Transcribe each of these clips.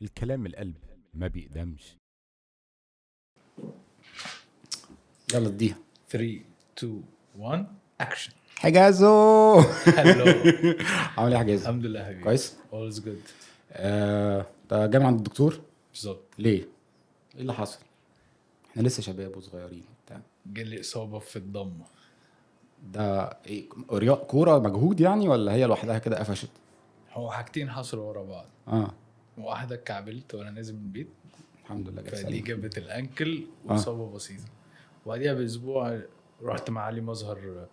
الكلام من القلب ما بيقدمش. يلا اديها. 3 2 1 اكشن. حجازو. hello. عامل ايه يا حجازو؟ الحمد لله حبيبي. كويس؟ all is good. انت جاي من عند الدكتور؟ بالظبط. ليه؟ ايه اللي حصل؟ احنا لسه شباب وصغيرين وبتاع. جالي اصابه في الضمة. ده ايه، كورة مجهود يعني ولا هي لوحدها كده قفشت؟ هو حاجتين حصلوا ورا بعض. واحدة اتكعبلت وانا نازل من البيت. الحمد لله جت فدي سليمة. جابت ال ankle واصابه بسيطة. وبعديها باسبوع رحت مع علي مظهر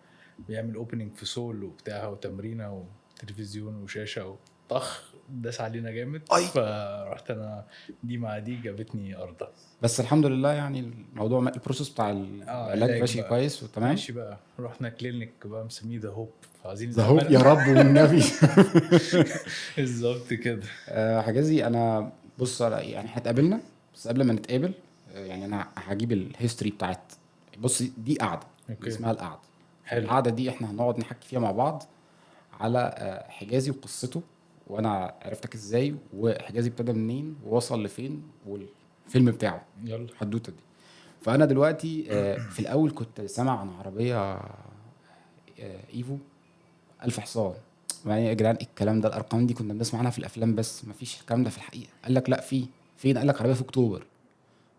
بيعمل opening في سول وبتاع وتمرينه وتلفزيون وشاشه وطخ داس علينا جامد. فرحت انا دي مع دي جابتني ارضا. بس الحمد لله يعني الموضوع ال process بتاع العلاج علاج ماشي بقى. كويس وتمام. ماشي بقى. رحنا clinic بقى مسميه The Hope، فعايزين The Hope يا رب والنبي. بالظبط كده. حجازي انا بص يعني احنا اتقابلنا، بس قبل ما نتقابل يعني انا هجيب ال history بتاعت، بص دي قعدة اسمها القعدة. حلو. القعدة دي احنا هنقعد نحكي فيها مع بعض على حجازي وقصته، وانا عرفتك ازاي، وحجازي ابتدى منين ووصل لفين، والفيلم بتاعه. يلا. الحدوتة دي. فانا دلوقتي في الاول كنت سامع عن عربية ايفو 1000 حصان. يعني يا جدعان ايه الكلام ده؟ الارقام دي كنا بنسمع عنها في الافلام بس، مفيش الكلام ده في الحقيقة. قال لك لا في. فين؟ قال لك عربية في اكتوبر.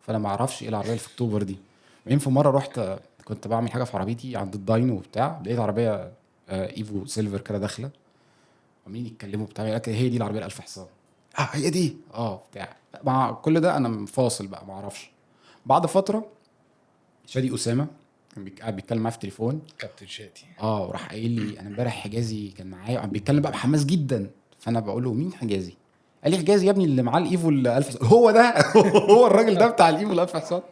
فانا ما اعرفش ايه العربية اللي في اكتوبر دي. بعدين في مرة رحت كنت بعمل حاجة في عربيتي عند ال dyno وبتاع، لقيت عربية ايفو silver كده داخله، عمالين يتكلموا بتاع، قال لك هي دي العربية ال1000 حصان. هي دي بتاع. مع كل ده انا مفاصل بقى ما اعرفش. بعد فترة شادي اسامة كان قاعد بيتكلم معايا في التليفون، كابتن شادي. وراح قايل لي انا امبارح حجازي كان معايا، وعم بيتكلم بقى بحماس جدا. فانا بقول له مين حجازي؟ قال لي حجازي يا ابني اللي معاه الايفو ال1000 حصان. هو ده؟ هو الراجل ده بتاع الايفو ال1000 حصان.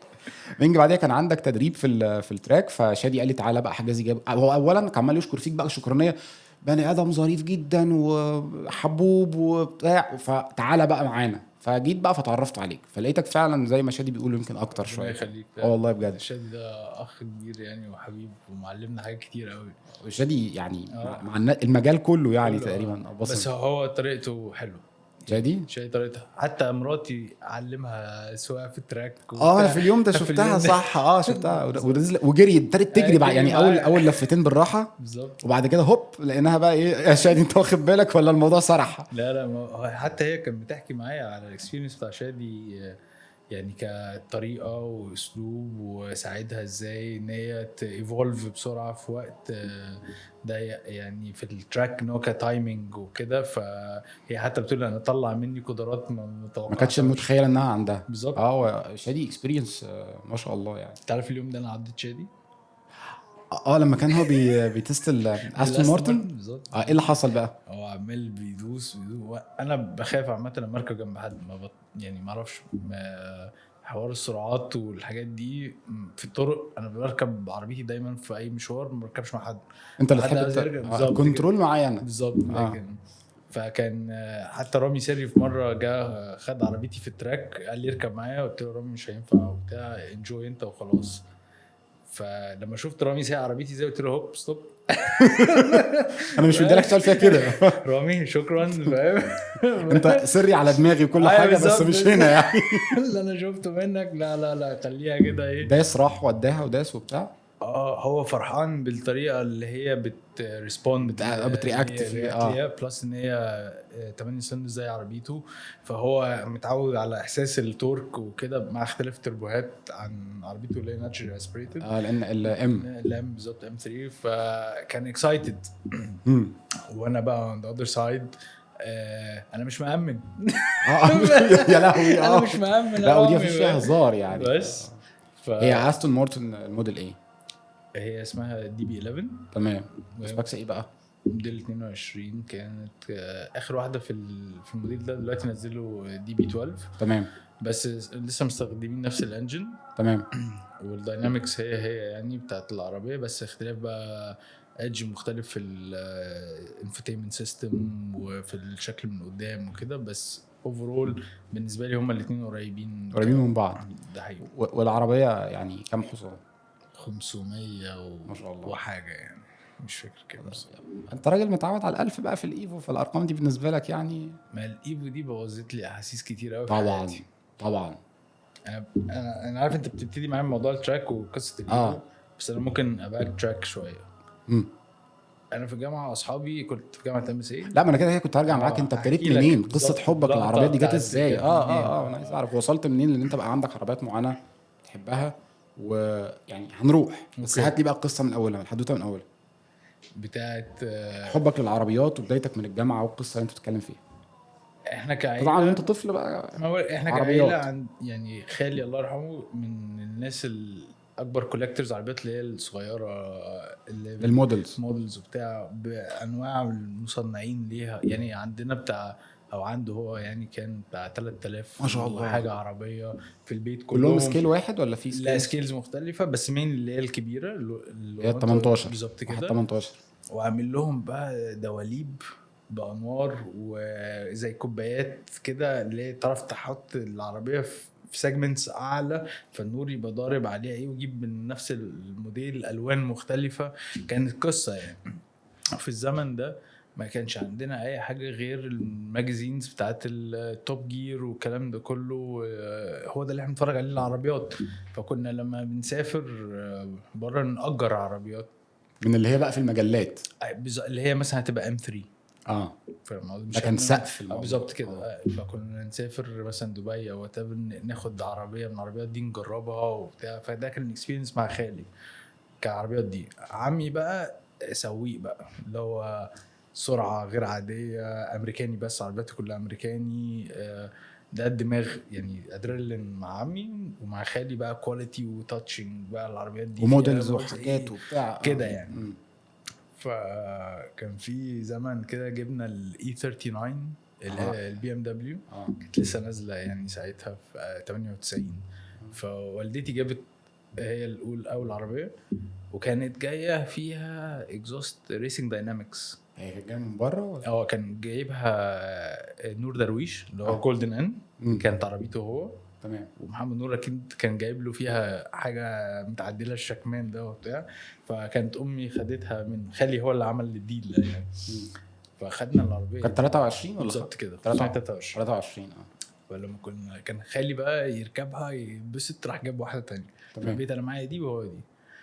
من بعديها كان عندك تدريب في ال track، فشادي قال لي تعالى بقى حجازي جاب. هو اولا كان عمال يشكر فيك بقى شكرانيه، بني ادم ظريف جدا وحبوب وبتاع، فتعالى بقى معانا. فجيت بقى فتعرفت عليك، فلقيتك فعلا زي ما شادي بيقول يمكن اكتر ربنا شوية. يخليك. والله بجد شادي ده اخ كبير يعني وحبيب ومعلمنا حاجات كتير قوي. شادي يعني مع المجال كله يعني كله، تقريبا. بس هو طريقته حلوة. شادي طريقته، حتى مراتي علمها سواقة في ال track. انا في اليوم ده في شفتها، اليوم ده. صح. شفتها وجريت، ابتدت تجري بقى يعني اول لفتين بالراحة بالظبط. وبعد كده هوب لقيناها بقى ايه يا شادي انت واخد بالك ولا الموضوع سرح؟ لا لا، حتى هي كانت بتحكي معايا على ال experience بتاع شادي، يعني كطريقه واسلوب، وساعدها ازاي ان هي ت evolve بسرعة في وقت ضيق يعني في ال track، ان هو ك timing وكده. فهي حتى بتقول انا طلع مني قدرات ما متوقعتهاش، ما كانتش متخيله انها عندها. بالظبط. هو شادي experience ما شاء الله يعني. تعرف اليوم ده انا عديت شادي؟ لما كان هو بي test الاستون مارتن. بالظبط. ايه اللي حصل بقى؟ هو عمال بيدوس. انا بخاف عامة لما اركب جنب حد، ما يعني ما اعرفش حوار السرعات والحاجات دي في الطرق. انا بركب عربيتي دايما في اي مشوار، ما بركبش مع حد. انت اللي حد تحب عايز يركب. بالظبط control معايا انا. بالظبط. لكن فكان حتى رامي سري في مرة جه خد عربيتي في ال track، قال لي اركب معايا، قلت له رامي مش هينفع وبتاع، enjoy انت وخلاص. فلما شفت رامي سايق عربيتي زي، قلت له هوب stop. انا مش مديلك سؤال فيها كده. رامي شكرا، فاهم؟ انت سري على دماغي وكل حاجة، بس بالظبط. مش هنا يعني. اللي انا شفته منك لا لا لا، خليها كده. ايه داس راح وداها وداس وبتاع. هو فرحان بالطريقة اللي هي بت respond، بت react فيه، plus ان هي 8 سلندر زي عربيته، فهو متعود على احساس ال torque وكده، مع اختلاف التربوهات عن عربيته اللي هي naturally aspirated. لان ال M. ال M بالظبط، M 3. فكان excited. وانا بقى on the other side انا مش مأمن. يا لهوي. انا مش مأمن. لا ودي مفيش فيها هزار يعني. بس هي استون مارتن الموديل ايه؟ هي اسمها DB 11. تمام. specs ايه بقى؟ موديل 22 كانت اخر واحدة في الموديل ده. دلوقتي نزلوا DB 12. تمام. بس لسه مستخدمين نفس ال engine. تمام. وال dynamics هي يعني بتاعت العربية، بس اختلاف بقى edge مختلف في ال infotainment system وفي الشكل من قدام وكده، بس overall بالنسبة لي هما الاثنين قريبين من بعض. ده حقيقي. والعربية يعني كام حصان؟ 500 ما شاء الله وحاجه يعني. مش فاكر كام بالظبط. انت راجل متعود على ال1000 بقى في ال Evo، فالارقام دي بالنسبة لك يعني. ما ال Evo دي بوظت لي احاسيس كتير قوي. طبعا طبعا. انا عارف انت بتبتدي معايا موضوع ال track وقصة ال Evo، بس انا ممكن ا backtrack شوية. انا في الجامعة اصحابي، كنت في جامعه MSA. لا ما انا كده كنت هرجع معاك، انت ابتديت منين؟ قصة حبك للعربيات دي جت ازاي؟ انا عايز اعرف وصلت منين ان انت بقى عندك عربيات معينة تحبها، ويعني هنروح بس هات لي بقى القصة من اولها، الحدوتة من اولها بتاعت حبك للعربيات وبدايتك من الجامعة والقصه اللي انت بتتكلم فيها. احنا كعيله طبعا انت طفل بقى، احنا كعيله عند يعني خالي الله يرحمه من الناس الاكبر collectors عربيات اللي هي الصغيرة اللي ال models models وبتاع بانواع المصنعين ليها، يعني عندنا بتاع او عنده هو يعني كان بتاع 3000 ما شاء الله حاجة عربية في البيت، كلهم scale واحد ولا في scale؟ لا scales مختلفة، بس مين اللي هي الكبيرة اللي هي 18 بالظبط كده، 18. وعامل لهم بقى دواليب بانوار وزي كوبايات كده اللي تعرف تحط العربية في segments اعلى، فالنور يبقى ضارب عليها ايه، ويجيب من نفس الموديل الوان مختلفة. كانت قصة يعني في الزمن ده ما كانش عندنا اي حاجة غير ال magazines بتاعت ال Top Gear والكلام ده كله، هو ده اللي احنا بنتفرج عليه العربيات. فكنا لما بنسافر بره نأجر عربيات من اللي هي بقى في المجلات اللي هي مثلا هتبقى M3. ده كان سقف بالظبط كده. فكنا نسافر مثلا دبي او ناخد عربية من العربيات دي نجربها وبتاع، فده كان experience مع خالي كعربيات دي. عمي بقى سويق بقى، اللي هو سرعة غير عادية، امريكاني بس عربياته كلها امريكاني. ده الدماغ يعني ادرينالين مع عمي، ومع خالي بقى quality و touching بقى العربيات دي و models وحاجات وبتاع كده يعني. فكان في زمن كده جبنا ال E39 ال BMW، كانت لسه نازله يعني ساعتها في 98. فوالدتي جابت هي الاولى اول عربية، وكانت جاية فيها exhaust Racing Dynamics. هي كانت جاية من بره ولا؟ كان جايبها نور درويش اللي هو Golden N، كانت عربيته هو. تمام. ومحمد نور اكيد كان جايب له فيها حاجة متعدله الشكمان ده وبتاع، فكانت امي خدتها من خالي، هو اللي عمل ال deal يعني. فخدنا العربية كانت 23 ولا بالظبط كده 23. فلما كنا كان خالي بقى يركبها ينبسط، راح جاب واحدة تانية في البيت، انا معايا دي وهو دي.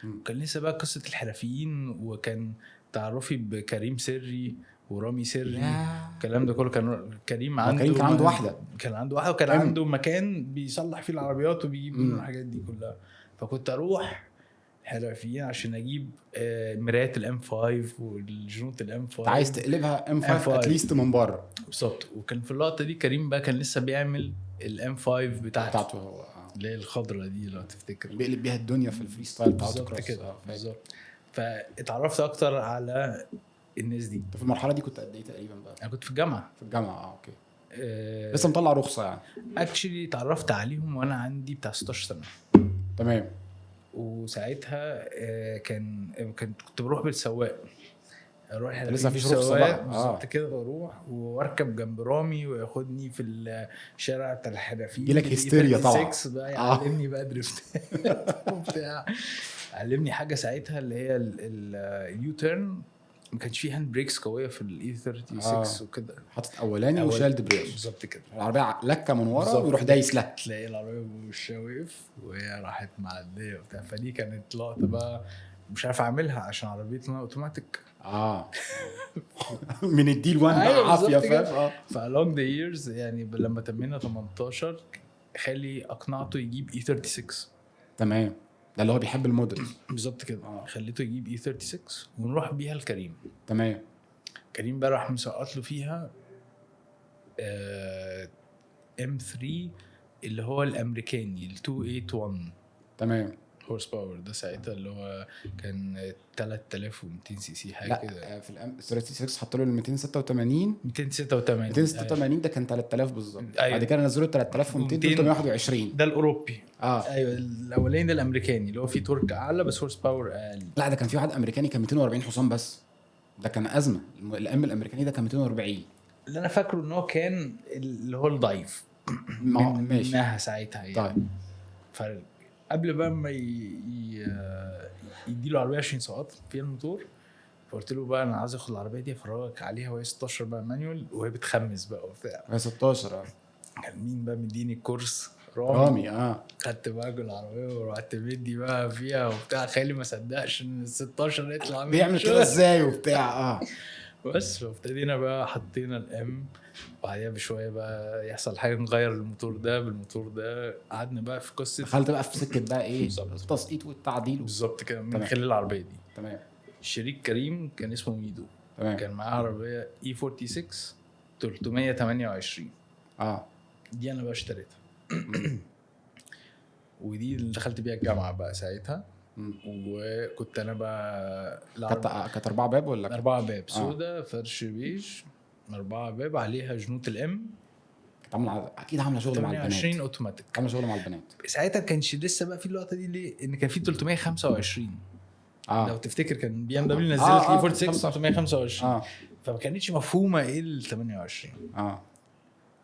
وكان لسه بقى قصة الحرفيين، وكان تعرفي بكريم سري ورامي سري الكلام ده كله. كان كريم عنده، كريم كان عنده واحدة، كان عنده واحدة، وكان عنده مكان بيصلح فيه العربيات وبيجيب الحاجات دي كلها. فكنت اروح حرفيين عشان اجيب مرايات ال M5 والجنوط ال M5. عايز تقلبها M5 at least من بره بالظبط. وكان في اللقطة دي كريم بقى كان لسه بيعمل ال M5 بتاعته هو، اللي هي الخضرة دي لو تفتكر، بيقلب بيها الدنيا في ال freestyle بتاعته بالظبط كده بالظبط. فاتعرفت اكتر على الناس دي. انت في المرحلة دي كنت قد ايه تقريبا بقى؟ انا كنت في الجامعة. في الجامعة okay. لسه مطلع رخصه يعني. actually اتعرفت عليهم وانا عندي بتاع 16 سنة. تمام. وساعتها كان كنت بروح بالسواق، اروح لسه مفيش رخصه بقى بالظبط كده، بروح واركب جنب رامي وياخدني في الشارع بتاع الحرفيين، يجيلك هستيريا طبعا بقى يعلمني بقى drift وبتاع. علمني حاجة ساعتها اللي هي ال U-turn، ما كانش فيه hand brakes قوية في ال E36 وكده، حاطط اولاني وشال دبرياج بالظبط كده، العربية لكه من ورا ويروح دايس لها، تلاقي العربية وشها واقف وهي راحت معدية وبتاع. فدي كانت لقطة بقى مش عارف اعملها عشان عربيتنا اوتوماتيك. من ال day one بقى عافية فاهم. ف along the years يعني لما تمينا 18 خالي اقنعته يجيب E36. تمام، ده اللي هو بيحب الموديل بالظبط كده. خليته يجيب E36 ونروح بيها الكريم. تمام. كريم بقى راح مسقط له فيها M3 اللي هو الامريكاني ال 281. تمام. horse power ده ساعتها اللي هو كان 3200 سي سي حاجة كده. في ال M36 حط له ال 286. 286 ده كان 3000 بالظبط. أيوة. بعد كده نزلوا 3200 321 ده الاوروبي. ايوه الاولاني ده الامريكاني اللي هو فيه torque اعلى بس horse power اقل. لا ده كان في واحد امريكاني كان 240 حصان بس، ده كان ازمة. ال M الامريكاني ده كان 240. اللي انا فاكره ان هو كان اللي هو الضعيف منها ساعتها يعني. طيب قبل بقى ما يديله عربية عشان يسقط فيها الموتور، فقلت له بقى انا عايز اخد العربية دي افرجك عليها وهي 16 بقى manual وهي بتخمس بقى وبتاع. هي 16. كان مين بقى مديني الكورس؟ رامي. رامي. اه. خدت بقى العربية ورحت مدي بقى فيها وبتاع، خالي ما صدقش ان ال 16 يطلع منه. بيعمل كده ازاي وبتاع. بس فابتدينا بقى حطينا ال M، بعديها بشوية بقى يحصل حاجة نغير الموتور ده بالموتور ده، قعدنا بقى في قصة. دخلت بقى في سكة بقى ايه؟ بالظبط. التسقيط والتعديل. بالظبط كده، من خلال العربية دي. الشريك كريم كان اسمه ميدو. كان معاه عربية E 46 328. دي انا بقى اشتريتها، ودي اللي دخلت بيها الجامعة بقى ساعتها. وكنت انا بقى كانت 4 باب ولا كانت؟ 4 باب سودا فرش بيج، 4 باب عليها جنوط ال M. كانت عامله اكيد عامله شغل مع البنات. 28 اوتوماتيك. عامله شغل مع البنات. ساعتها ما كانش لسه بقى في اللقطة دي، ليه؟ ان كان في 325. لو تفتكر كان BMW نزلت E 46 325. فما كانتش مفهومه ايه ال 28.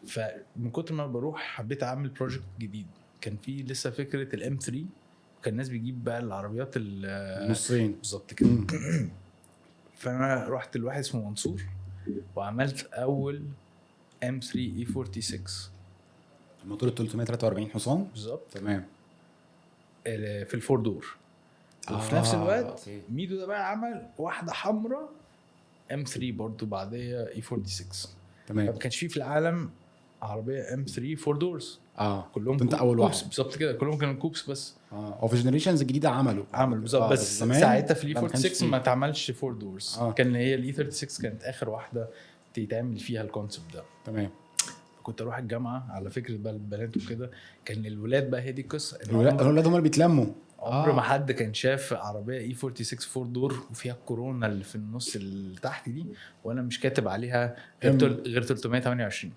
فمن كتر ما بروح حبيت اعمل project جديد. كان في لسه فكرة ال M 3، وكان الناس بيجيب بقى العربيات نصين. بالظبط كده. فانا رحت لواحد اسمه منصور وعملت اول M 3 E 46. الموتور 343 حصان. بالظبط. في ال four door، وفي نفس الوقت ميدو ده بقى عمل واحدة حمراء M 3 برضه بعديها E 46. فما كانش فيه في العالم عربية M 3 four doors. كلهم انت اول coupes. واحد. بالظبط كده، كلهم كانوا coupes بس. هو في generations الجديدة عملوا. عملوا بالظبط. بس زمان ساعتها في ال E لا، ما كانش 46 فيه. ما اتعملش four doors. كان هي ال E 36 كانت اخر واحدة تتعمل فيها ال concept ده. كنت اروح الجامعة على فكرة بقى البنات وكده، كان الولاد بقى هي دي القصة، إن الولاد هم اللي بيتلموا. عمر ما حد كان شاف عربية E 46 four door وفيها الكورونا اللي في النص اللي تحت دي، وانا مش كاتب عليها غير M. غير 328.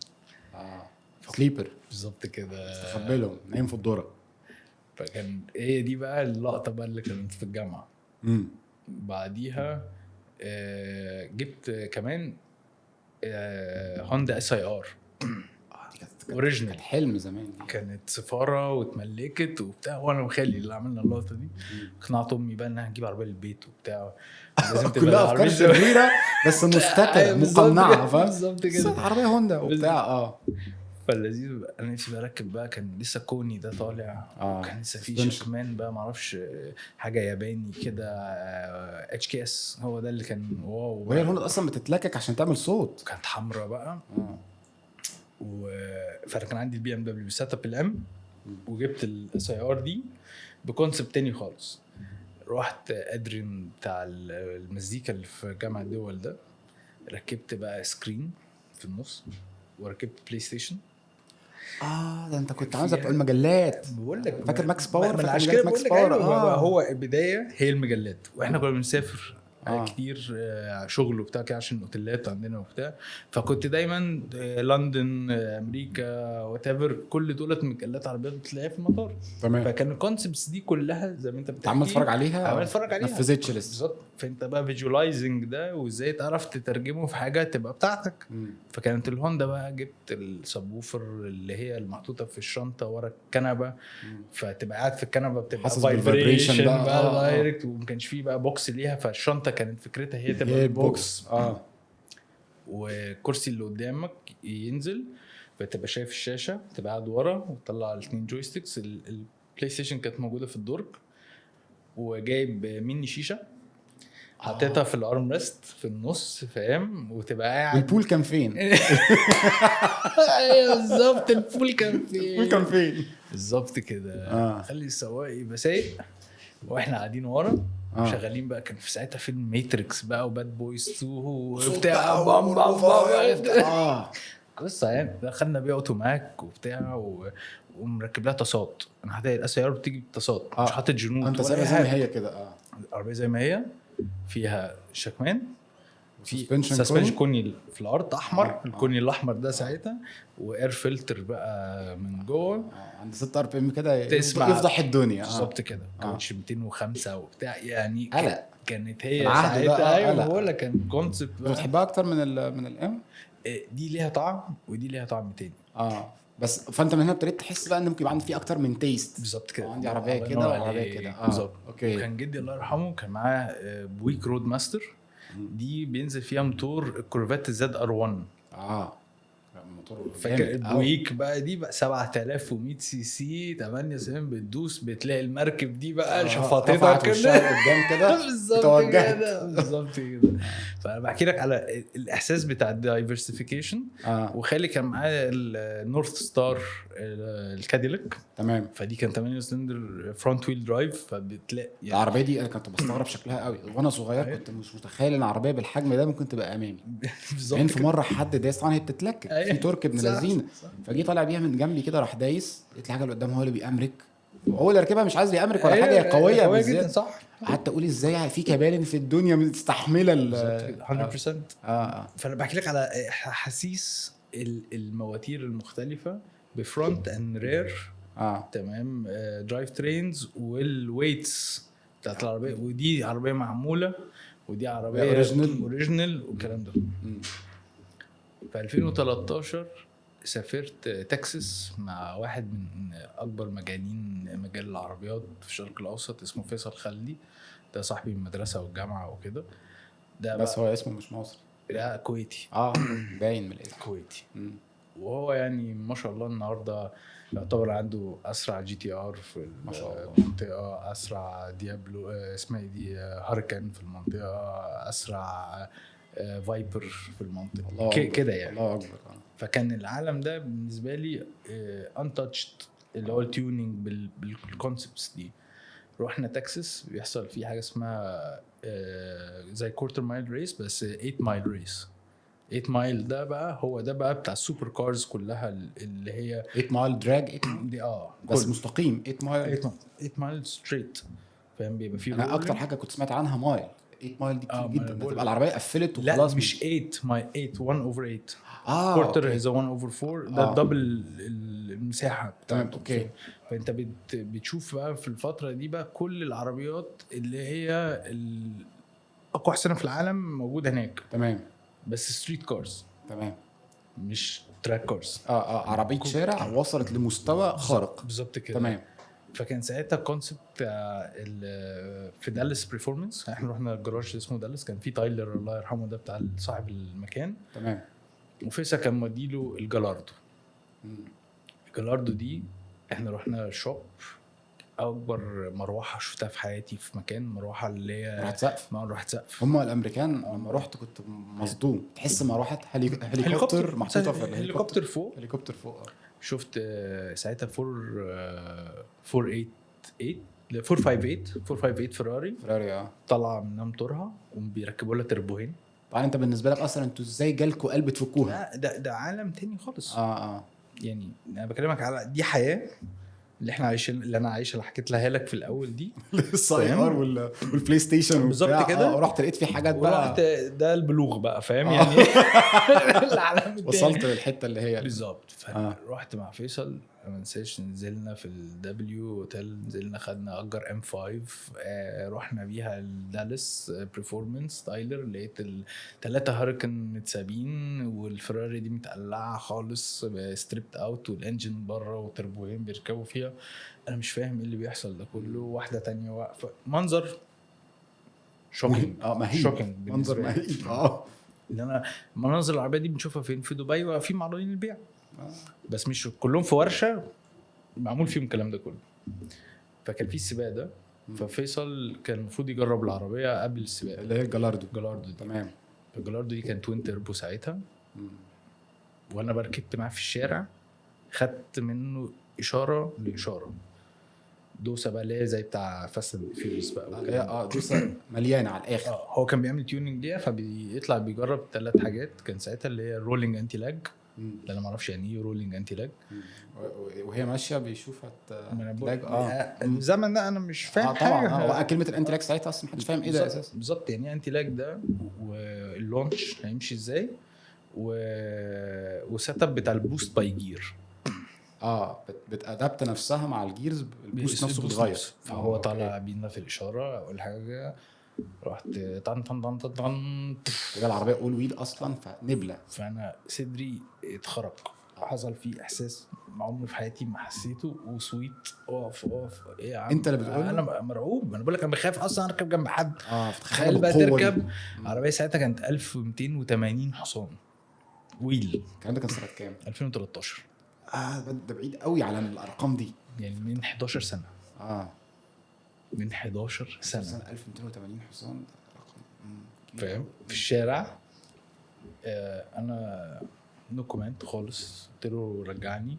sleeper. بالظبط كده. استخبى لهم نايم في الدورة. فكان هي دي بقى اللقطة بقى اللي كانت في الجامعة. بعديها جبت كمان هوندا SIR. دي كانت original. كانت حلم زمان دي. كانت سفارة واتملكت وبتاع، وانا وخالي اللي عملنا اللقطة دي. اقنعت امي بقى انها هتجيب عربية للبيت وبتاع، لازم تبقى كلها افكار العربية شريرة بس مستتره أيوة، بالظبط مقنعة، كده، فاهم؟ بالظبط كده. بس عربية هوندا وبتاع. فاللذيذ بقى، انا نفسي بقى اركب بقى، كان لسه كوني ده طالع، وكان لسه في suspension. شكمان بقى معرفش حاجة ياباني كده، HKS هو ده اللي كان wow. وهي الهوندا اصلا بتتلكك عشان تعمل صوت. كانت حمراء بقى. فانا كان عندي ال BMW setup ال M، وجبت ال SIR دي ب concept تاني خالص. رحت ادرين بتاع المزيكا اللي في جامعه الدول ده، ركبت بقى screen في النص وركبت PlayStation. ده انت كنت عامل زي بتوع المجلات. بقول لك فاكر Max Power؟ ما فاكر عشان مجلة كده Max بقول لك Power؟ أيوة، هو البداية هي المجلات، واحنا كنا بنسافر كتير شغل وبتاع كده عشان الاوتيلات عندنا وبتاع، فكنت دايما لندن، امريكا، whatever، كل دولت مجلات عربيات بتلاقيها في المطار. فكان ال concepts دي كلها زي ما انت بتحكي عمال تتفرج عليها. عمال اتفرج عليها. نفذتش لسه. بالظبط. فانت بقى visualizing ده وازاي تعرف تترجمه في حاجة تبقى بتاعتك. فكانت الهوندا بقى جبت ال subwoofer اللي هي المحطوطه في الشنطة ورا الكنبة، فتبقى قاعد في الكنبة بتبقى حاسس بال vibration vibration بقى. بقى direct، وما كانش فيه بقى box ليها، فالشنطه كانت فكرتها هي تبقى هي ال box. والكرسي اللي قدامك ينزل فتبقى شايف الشاشة، تبقى قاعد ورا وتطلع الاثنين joysticks. ال PlayStation كانت موجودة في الدرج، وجايب ميني شيشة حطيتها في ال armrest في النص، فاهم؟ وتبقى قاعد. وال pool كان فين؟ ايوه بالظبط، ال pool كان فين؟ ال pool كان فين؟ بالظبط كده. خلي السواق يبقى سايق واحنا قاعدين ورا شغالين بقى. كان في ساعتها فيلم Matrix بقى و Bad Boys 2 وبتاع، بام بام بام. قصة يعني. دخلنا بيها اوتوماك وبتاع ومركب لها تصاد. انا حاطط ال SIR بتيجي بتصاد، مش حاطط جنوط انت ولا سايبها أي زي ما حاجة. هي كده. العربية زي ما هي، فيها شكمان، في suspension suspension كوني؟ كوني في الارض احمر، الكوني الاحمر ده ساعتها، و air filter بقى من جوه. عند 6 RPM كده تسمع. يفضح الدنيا. بالظبط كده. كاوتش 205 وبتاع يعني. قلق. كانت هي العهد ده، ساعتها ايوه قلق. بقول لك كان concept. انت بتحبها اكتر من ال M؟ دي ليها طعم ودي ليها طعم تاني. بس فانت من هنا ابتديت تحس بقى ان ممكن يبقى عندي في اكتر من taste. بالظبط كده. عندي عربية الله كده ينور وعربية عليك. كده. بالظبط. okay. كان جدي الله يرحمه كان معاه بويك Roadmaster. دي بينزل فيها موتور ال Corvette ZR1. اه موتور فاكر جامد. ال Buick بقى دي بقى 7100 سي سي 8 سنين، بتدوس بتلاقي المركب دي بقى شفطتها رفعت كده. وشها لقدام كده. بالظبط توجهت. كده، بالظبط كده. فانا بحكي لك على الاحساس بتاع ال diversification. وخالي كان معاه ال North Star ال Cadillac. فدي كان 8 cylinder front wheel drive، فبتلاقي يعني العربية دي انا كنت بستغرب شكلها قوي وانا صغير. كنت مش متخيل ان عربية بالحجم ده ممكن تبقى امامي. يعني في كده. مرة حد دايس، طبعا هي بتتلكك في torque ابن لذينه، فجي طالع بيها من جنبي كده، راح دايس، لقيت الحاجة اللي قدام هو اللي بيأمرك، وهو اللي راكبها مش عايز يأمرك ولا حاجه، هي قوية قوية بالذات. جدا، صح. قعدت اقول ازاي في كبارن في الدنيا مستحمله ال بالظبط كده، 100%. فانا بحكي لك على احاسيس المواتير المختلفة ب front and rear. تمام، drive trains وال weights بتاعت العربيه، ودي عربية معمولة ودي عربية original. original والكلام ده. في 2013 سافرت تكساس مع واحد من اكبر مجانين مجال العربيات في الشرق الاوسط اسمه فيصل خلدي، ده صاحبي من المدرسة والجامعة وكده ده. بس بقى هو اسمه مش مصري؟ لا، كويتي. اه، باين من الاسم. كويتي. وهو يعني ما شاء الله النهارده يعتبر عنده اسرع GTR في ما شاء الله. المنطقه، اسرع Diablo اسمها ايه دي، Huracan في المنطقه، اسرع Viper في المنطقه. الله أكبر. كده يعني. الله اكبر. فكان العالم ده بالنسبة لي untouched، اللي هو ال tuning بال concepts دي. رحنا تكساس، بيحصل فيه حاجة اسمها زي quarter mile race بس 8 mile race. 8 mile ده بقى هو ده بقى بتاع ال super cars كلها اللي هي 8 mile drag، 8 دي بس كله. مستقيم 8 mile؟ 8 mile straight، فاهم؟ بيبقى فيه انا اكتر rolling. حاجة كنت سمعت عنها mile، 8 mile دي كتير ما جدا. أنا ده بقول تبقى العربية قفلت لا، وخلاص. مش 8 mile، 8، 1 over 8. Quarter is 1 over 4 ده. Double المساحة تمام، بتاعته. okay. فانت بتشوف بقى في الفترة دي بقى كل العربيات اللي هي اقوى حصانه في العالم موجودة هناك. بس street cars. مش track cars. اه، عربية شارع وصلت لمستوى خارق. بالظبط كده. فكان ساعتها ال concept في Dallas Performance، احنا رحنا الجراج اسمه دالاس، كان في تايلر الله يرحمه، ده بتاع صاحب المكان. وفيصل كان موديله ال Gallardo. ال Gallardo دي احنا رحنا shop، اكبر مروحة شفتها في حياتي في مكان، مروحة اللي هي مروحة سقف. مروحة سقف. هم الامريكان لما رحت كنت مصدوم، تحس مروحة هليكوبتر محطوطة في الهليكوبتر. هليكوبتر فوق. هليكوبتر فوق. شفت ساعتها 4 488، لا، 458، 458 فيراري. فيراري. طالعه من موتورها وبيركبوا لها تربوهين. طبعا انت بالنسبة لك اصلا انتوا ازاي جالكوا قلب تفكوها؟ لا، ده عالم تاني خالص. يعني انا بكلمك على دي حياة اللي احنا عايشين، اللي انا عايشها، اللي حكيت لها لك في الاول دي. لسه اي ار وال PlayStation بالظبط وبتاع. كده. ورحت لقيت في حاجات بقى. ورحت ده البلوغ بقى، فاهم؟ يعني العالم التاني. وصلت للحتة اللي هي بالظبط. فرحت مع فيصل، ما انساش، نزلنا في ال W Hotel، نزلنا خدنا اجر M5، رحنا بيها ال Dallas Performance تايلر، لقيت الثلاثة Huracan متسابين والفراري دي متقلعه خالص، stripped out، وال engine بره وتربوين بيركبوا فيها. انا مش فاهم ايه اللي بيحصل ده كله. واحدة تانية واقفه، منظر shocking. اه، مهيب. shocking. منظر مهيب. اللي انا مناظر العربية دي بنشوفها فين؟ في دبي واقفين معروضين للبيع، بس مش كلهم في ورشه معمول فيهم الكلام ده كله. فكان في السباق ده، ففيصل كان المفروض يجرب العربية قبل السباق. اللي هي ال Gallardo؟ Gallardo دي. ال Gallardo دي كان twin turbo ساعتها. وانا بركبت معاه في الشارع، خدت منه اشارة لاشاره، دوسة بقى اللي هي زي بتاع Fast and Furious بقى اللي هي والكلام ده. دوسة مليانة على الاخر. اه، هو كان بيعمل tuning ليها، فبيطلع بيجرب ثلاث حاجات كان ساعتها، اللي هي rolling anti lag. ده انا ما اعرفش يعني ايه rolling anti lag. وهي ماشية بيشوفها ما أنا بقول- lag. الزمن ده انا مش فاهم اه طبعا. حاجة. اه، كلمة ال anti lag ساعتها اصلا محدش فاهم ايه ده اساسا. بالظبط، يعني ايه anti lag ده، وال launch هيمشي ازاي، و setup بتاع ال boost by gear. اه، بت adapt نفسها مع ال gears، ال boost نفسه بيتغير. فهو طالع بينا في الاشاره، اول حاجة رحت طن طن طن طن طن. هي العربية all wheel اصلا، فنبله. فانا صدري اتخرق، حصل فيه احساس عمري في حياتي ما حسيته. وصويت اقف اقف، ايه يا عم؟ انت اللي بتقول؟ انا مرعوب، انا بقول لك انا بخاف اصلا اركب جنب حد. تخيل بقى تركب عربية ساعتها كانت 1280 حصان wheel. الكلام ده كان سنة كام؟ 2013. ده بعيد قوي على الارقام دي، يعني من 11 سنة. من 11 سنة 1280 حصان رقم فاهم؟ في الشارع. انا no comment خالص، قلت له رجعني،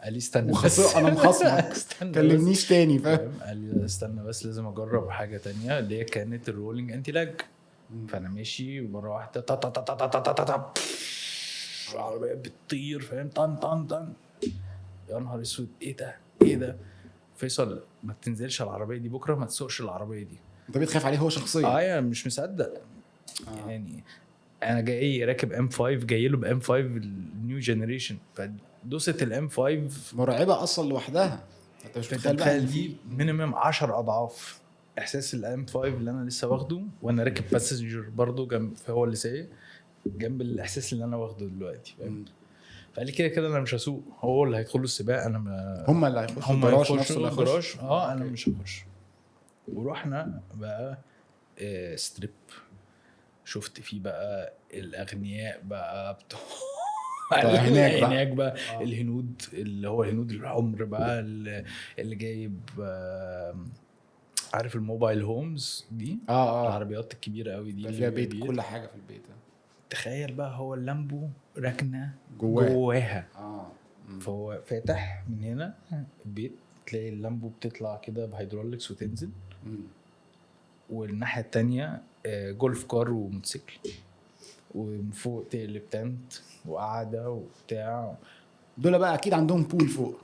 قال لي استنى بس انا مخصمك كلمنيش تاني، فاهم؟ قال لي استنى بس لازم اجرب حاجة تانية اللي هي كانت ال rolling anti lag. فانا ماشي مرة واحدة تا تا تا تا تا تا تا، العربية بتطير، فاهم؟ طن طن طن، يا نهار اسود، ايه ده ايه ده؟ فيصل ما تنزلش العربية دي بكره، ما تسوقش العربية دي. انت بتخاف عليه هو شخصيا؟ انا مش مصدق. يعني انا جاي راكب M5، جاي له ب M5 ال new generation، فدوست ال M5 مرعبة اصلا لوحدها. انت مش متخيل بقى دي minimum 10 اضعاف احساس ال M5 اللي انا لسه واخده وانا راكب passenger برضه جنب، هو اللي سايق جنب الاحساس اللي انا واخده دلوقتي، فاهم؟ فقال لي كده كده انا مش هسوق، هو اللي هيدخلوا السباق، انا ما هم اللي هيخشوا الجراج نفسه اللي هيخش. انا مش هخش. ورحنا بقى strip، شفت فيه بقى الاغنياء بقى بتوع هناك بقى الهنود، اللي هو الهنود الحمر بقى، اللي جايب عارف ال mobile homes دي، العربيات الكبيرة قوي دي فيها بيت، كل حاجة في البيت. تخيل بقى هو اللامبو راكنه جواها. فهو فاتح من هنا البيت، تلاقي اللامبو بتطلع كده ب hydraulics وتنزل. والناحية التانية golf car وموتوسيكل، ومن فوق تقلب tent وقعده وبتاع. دول بقى اكيد عندهم pool فوق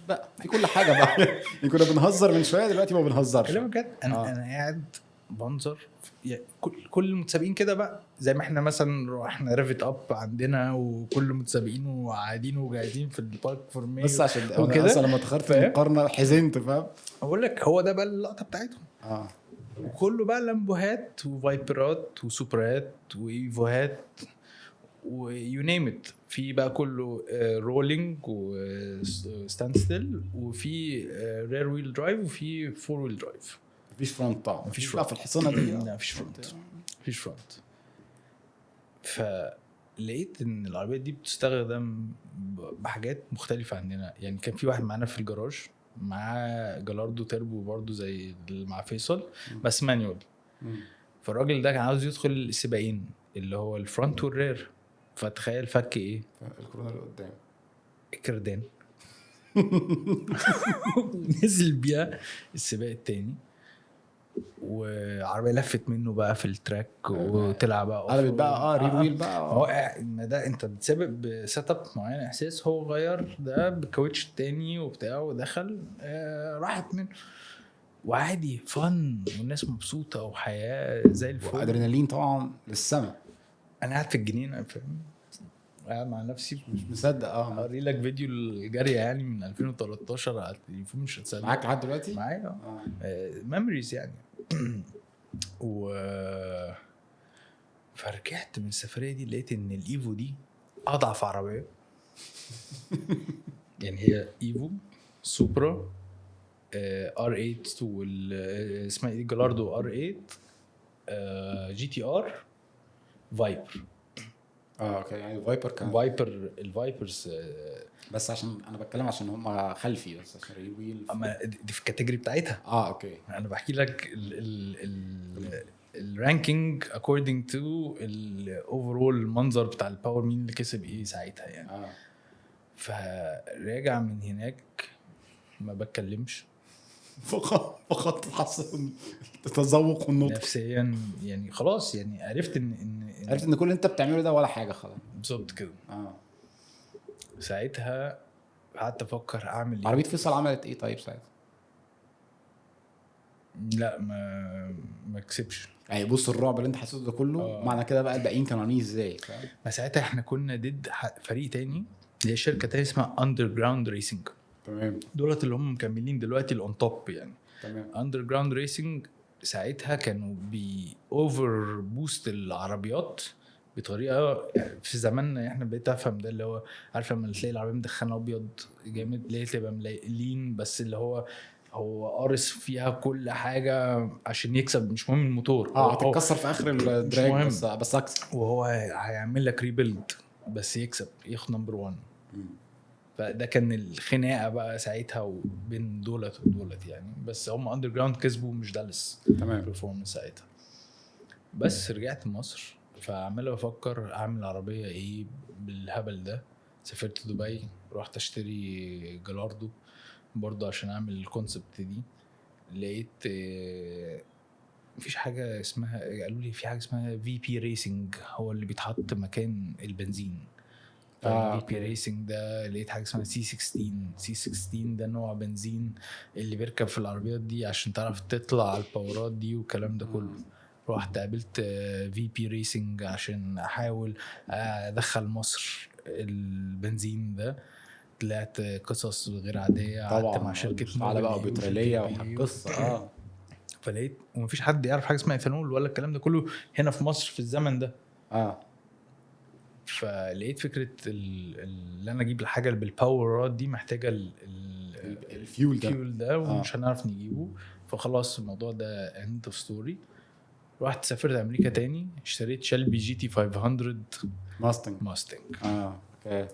بقى، في كل حاجة بقى. يعني كنا بنهزر من شوية، دلوقتي ما بنهزرش. كلام بجد. انا قاعد بنظر يعني كل المتسابقين كده بقى، زي ما احنا مثلا رحنا revved up عندنا، وكل المتسابقين وقاعدين وجاهزين في ال parc fermé بس عشان وكده. اصلا لما اتاخرت في المقارنة حزنت، فاهم؟ اقول لك هو ده بقى اللقطة بتاعتهم. وكله بقى لامبوهات وفايبرات وسوبرات وايفوهات و you name it. في بقى كله rolling و standstill، وفي rear wheel drive، وفي four wheel drive. مفيش front طبعا، مفيش front في الحصانة دي. لا مفيش front، مفيش front. فلقيت ان العربية دي بتستخدم بحاجات مختلفة عندنا. يعني كان في واحد معانا في الجراج معاه جالاردو تربو برضو زي اللي مع فيصل، بس manual. فالراجل ده كان عاوز يدخل السباقين اللي هو ال front وال rear. فتخيل فك ايه الكورونا اللي قدام الكردان نزل بيها السباق التاني، وعربية لفت منه بقى في ال track وطلع بقى قلبت بقى rear wheel بقى. هو ما ده انت بتسابق ب setup معين احساس، هو غير ده بكاوتش التاني وبتاع ودخل راحت منه، وعادي fun والناس مبسوطة وحياه زي الفل وادرينالين طبعا للسما. انا قاعد في الجنينة فاهم، قاعد مع نفسي مش مصدق. اوري لك فيديو الجري يعني من 2013 على التليفون، مش هتصدق. معاك لحد دلوقتي؟ معايا memories يعني. و فرجعت من السفرية دي لقيت ان الايفو دي اضعف عربية. يعني هي ايفو سوبرا R8 وال اسمها ايه جالاردو R8 GTR فايبر. okay يعني فايبر كان فايبر ال Vipers بس عشان انا بتكلم عشان هم خلفي بس عشان rear wheel، اما دي في ال category بتاعتها. okay انا بحكي لك ال ranking according to ال overall المنظر بتاع ال power، مين اللي كسب ايه ساعتها يعني. فراجع من هناك ما بتكلمش، فقط حصل التذوق والنطق نفسيا يعني خلاص. يعني عرفت ان عرفت ان كل اللي انت بتعمله ده ولا حاجة خلاص بالظبط كده. ساعتها قعدت افكر اعمل ايه. عربية فيصل عملت ايه طيب ساعتها؟ لا ما كسبش يعني. بص الرعب اللي انت حسيته ده كله معنى كده بقى الباقيين كانوا عاملين ازاي؟ ما ساعتها احنا كنا ضد فريق تاني اللي هي شركة تانية اسمها Underground Racing. تمام. دولت اللي هم مكملين دلوقتي ال on top يعني. تمام. Underground Racing ساعتها كانوا بي over boost العربيات بطريقة في زماننا احنا بقيت افهم ده، اللي هو عارف لما تلاقي العربية مدخنه ابيض جامد، ليه تبقى ملايقين، بس اللي هو هو قارص فيها كل حاجة عشان يكسب، مش مهم الموتور. هتتكسر في اخر ال drag بس اكسب، وهو هيعمل لك rebuild بس يكسب، ياخد number 1. فده كان الخناقة بقى ساعتها بين دولت ودولت يعني، بس هم Underground كسبوا مش دالاس. تمام. performance ساعتها. بس رجعت مصر فعمال بفكر اعمل عربية ايه بالهبل ده. سافرت دبي، رحت اشتري جلاردو برضه عشان اعمل ال concept دي. لقيت مفيش حاجة اسمها، قالوا لي في حاجة اسمها VP Racing، هو اللي بيتحط مكان البنزين. VP Racing ده لقيت حاجة اسمها C16. C16 ده نوع بنزين اللي بيركب في العربيات دي عشان تعرف تطلع على ال power ات دي والكلام ده كله. رحت قابلت VP Racing عشان احاول ادخل مصر البنزين ده. طلعت قصص غير عادية طبعا مع شركة على بقى بتروليه وقصة. فلقيت ومفيش حد يعرف حاجة اسمها ايثانول ولا الكلام ده كله هنا في مصر في الزمن ده. فلقيت فكرة اللي انا اجيب الحاجة بال power ات دي محتاجه الفيول ده, الفيول ده ومش هنعرف نجيبه. فخلاص الموضوع ده end of story. رحت سافرت امريكا تاني، اشتريت شلبي GT 500 ماستنج. okay.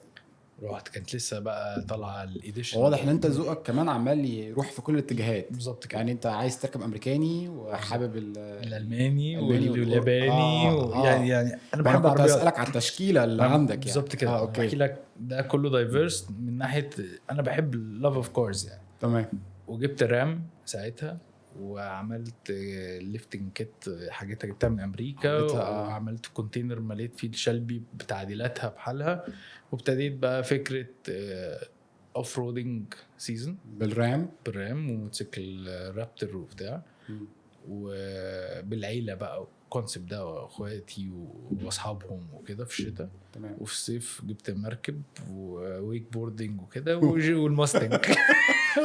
رحت كانت لسه بقى طالعه ال edition. واضح ان انت ذوقك كمان عمال يروح في كل الاتجاهات. بالظبط كده. يعني انت عايز تركب امريكاني وحابب الالماني والياباني يعني انا بحب العربيات. اسالك على التشكيلة اللي عندك يعني. بالظبط كده. okay. احكي لك ده كله diverse من ناحية انا بحب ال love of cars يعني. تمام. وجبت رام ساعتها وعملت lifting kit، حاجتها جبتها من امريكا، وعملت container مليت فيه الشلبي بتعديلاتها بحالها، وابتديت بقى فكرة off-roading season بالرام وموتوسيكل رابتر وبتاع، وبالعيله بقى ال concept ده، واخواتي واصحابهم وكده في الشتاء. تمام. وفي الصيف جبت مركب و wakeboarding وكده والماستنج.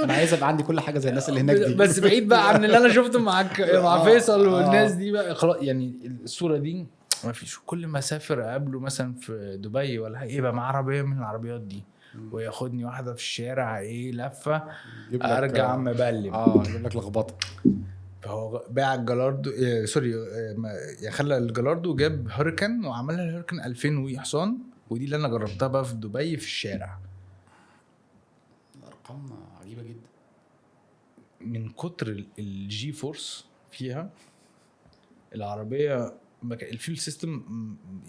انا عايز ابقى عندي كل حاجة زي الناس اللي هناك دي، بس بعيد بقى عن اللي انا شفته معاك مع فيصل والناس دي بقى خلاص يعني. الصورة دي ما فيش. كل ما اسافر اقابله مثلا في دبي ولا حاجة يبقى معاه عربية من العربيات دي، وياخدني واحدة في الشارع ايه لفه، ارجع مبلم. يجيب لك لخبطة. فهو باع الجلاردو، sorry، خلى الجلاردو جاب هوريكان وعملها الهوريكان 2000 وي حصان، ودي اللي انا جربتها بقى في دبي في الشارع. الارقام عجيبة جدا من كتر ال G-force فيها العربية. ال fuel system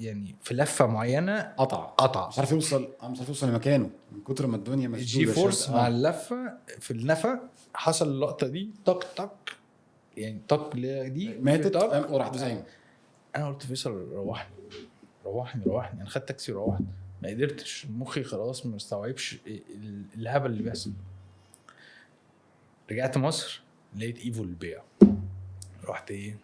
يعني في لفه معينة قطع مش عارف يوصل، مش عارف يوصل لمكانه من كتر ما الدنيا مشدودة. ال G-force مع اللفة في النفق حصل اللقطة دي، طق طق يعني طق دي ماتت وراحت. انا قلت فيصل روحني روحني روحني. انا خدت تاكسي وروحت، ما قدرتش، مخي خلاص ما استوعبش الهبل اللي بيحصل. رجعت مصر لقيت ايفو البيع، رحت ايه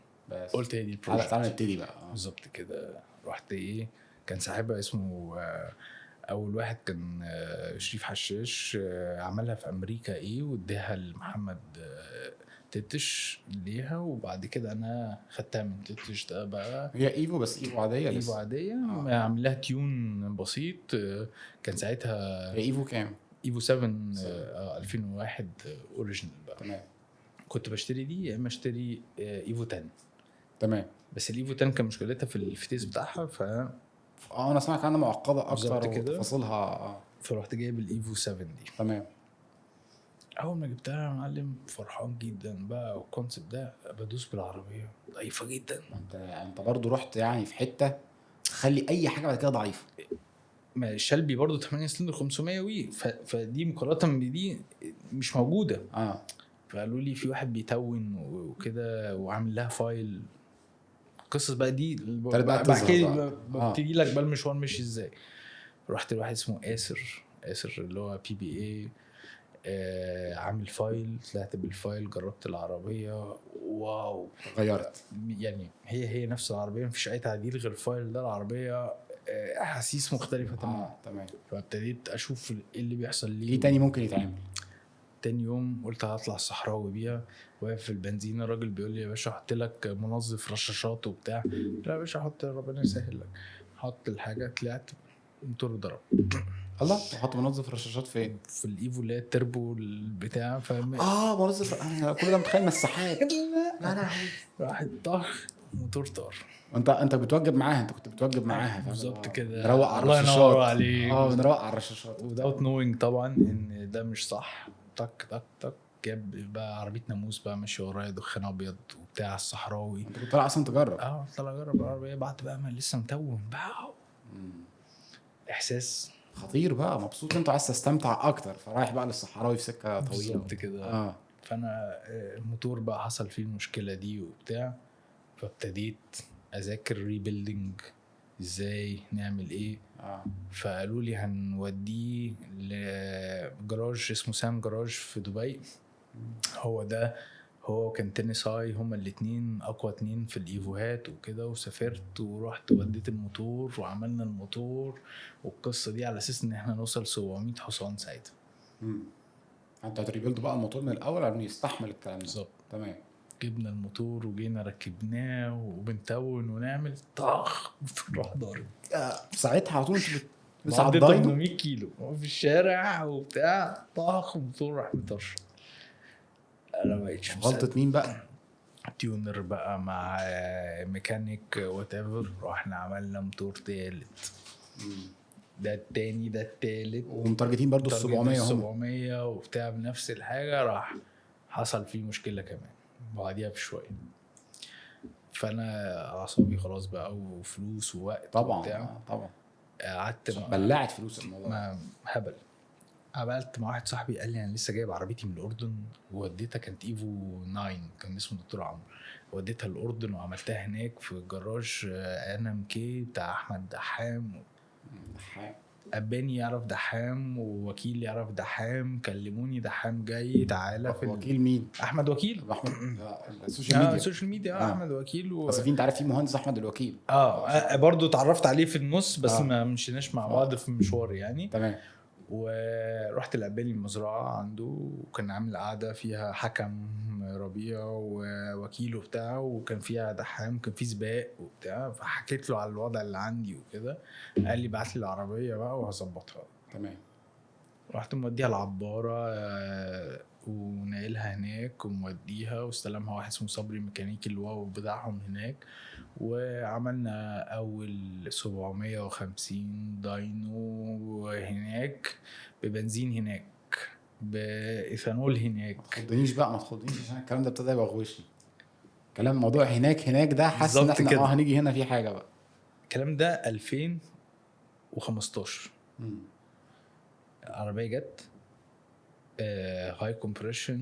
قلت هي دي ال project، تعالى نبتدي بقى. بالظبط كده. رحت ايه، كان صاحبها اسمه اول واحد كان شريف حشاش، عملها في امريكا ايه واداها لمحمد تتش ليها، وبعد كده انا خدتها من تتش ده بقى. هي ايفو، بس ايفو عادية لسه، ايفو عادية عامل لها tune بسيط. كان ساعتها هي ايفو كام؟ ايفو 7 2001 original بقى. تمام. كنت بشتري دي يا اما اشتري ايفو 10. تمام. بس الايفو 10 كان مشكلتها في الفتيس بتاعها، ف انا سمعت عنها معقدة اكتر وتفاصيلها. فرحت جايب الايفو 7 دي. تمام. اول ما جبتها يا معلم فرحان جدا بقى، وال concept ده بدوس بالعربية ضعيفة جدا. انت برضو رحت يعني في حتة تخلي اي حاجة بعد كده ضعيفة. ما الشلبي برضو 8 سلندر 500 وي، فدي مقارنة بدي مش موجودة. فقالوا لي في واحد بيتون وكده وعامل لها file، قصص بقى دي بحكي ببتدي لك بقى المشوار مشي ازاي. رحت لواحد اسمه اسر اللي هو PPA، عامل file. طلعت بال file جربت العربية، wow غيرت يعني. هي نفس العربية مفيش اي تعديل غير ال file ده. العربية احاسيس مختلفة تماما. تمام. فابتديت اشوف ايه اللي بيحصل ليه، ايه تاني ممكن يتعمل. تاني يوم قلت هطلع الصحراوي بيها. واقف في البنزينه الراجل بيقول لي يا باشا احط لك منظف رشاشات وبتاع. لا يا باشا حط، ربنا يسهل لك. حط الحاجة، طلعت الموتور ضرب. الله، وحط منظف رشاشات فين؟ في الايفو اللي هي التربو البتاع، فاهم؟ منظف، انا كل ده متخيل مساحات. لا لا، راحت طخ، موتور طار. انت بتوجب معاها، انت كنت بتوجب معاها. بالظبط كده. نروق على الله الرشاشات. ينور عليك. بنروق على الرشاشات without knowing طبعا ان ده مش صح. طك طك طك، جاب بقى عربية ناموس بقى ماشي ورايا، دخان ابيض وبتاع الصحراوي. انت كنت طالع اصلا تجرب؟ طالع اجرب العربية بعد بقى ما لسه متون بقى. احساس خطير بقى، مبسوط انت عايز تستمتع اكتر، فرايح بقى للصحراوي في سكة طويلة. بالظبط كده. فانا الموتور بقى حصل فيه المشكلة دي وبتاع، فابتديت اذاكر rebuilding ازاي نعمل ايه. فقالوا لي هنوديه لجراج اسمه سام جراج في دبي. هو ده، هو كان تنس هاي، هما الاتنين اقوى اتنين في الايفوهات وكده. وسافرت ورحت وديت الموتور وعملنا الموتور والقصه دي على اساس ان احنا نوصل 700 حصان ساعتها. انت هت rebuild بقى الموتور من الاول عشان يستحمل الكلام ده. بالظبط. تمام. جبنا الموتور وجينا ركبناه وبنتون ونعمل طخ، راح ضارب. ساعتها على طول انت بتدوس على عديت ال dyno 800 كيلو في الشارع وبتاع، طخ، الموتور راح مطرش. انا ما بقتش غلطه مين بقى؟ tuner بقى مع ميكانيك whatever. رحنا عملنا موتور تالت، ده التاني، ده التالت. ومتارجتين برضو ال 700 هم. 700 وبتاع بنفس الحاجة. راح حصل فيه مشكلة كمان بعديها بشوية، فانا اعصابي خلاص بقى وفلوس ووقت طبعا وبتاع. طبعا قعدت بلعت فلوس الموضوع. ما هبل. قابلت مع واحد صاحبي قال لي انا لسه جايب عربيتي من الاردن ووديتها، كانت ايفو 9، كان اسمه دكتور عمرو، وديتها الاردن وعملتها هناك في جراج NMK بتاع احمد دحام. اباني يعرف دحام، ووكيل يعرف دحام، كلموني دحام جاي تعالى في وكيل مين؟ احمد وكيل. احمد ال social media. ال social media. احمد وكيل بس في انت عارف في مهندس احمد الوكيل. برضو اتعرفت عليه في النص بس ما مشيناش مع بعض في مشوار يعني. تمام. ورحت لأباني المزرعة عنده، وكان عامل قعدة فيها حكم ربيع ووكيله بتاعه، وكان فيها دحام، كان في سباق وبتاع. فحكيت له على الوضع اللي عندي وكده، قال لي بعت لي العربية بقى وهظبطها. تمام. رحت موديها العبارة ونقلها هناك وموديها، واستلمها واحد اسمه صبري ميكانيكي الواو بتاعهم هناك، وعملنا أول 750 dyno هناك، ببنزين هناك، بإيثانول هناك. ما تخضنيش بقى، ما تخضنيش عشان الكلام ده ابتدى يبغوشني. كلام موضوع هناك هناك ده، حاسس ان احنا هنيجي هنا في حاجة بقى. الكلام ده 2015. العربية جت high compression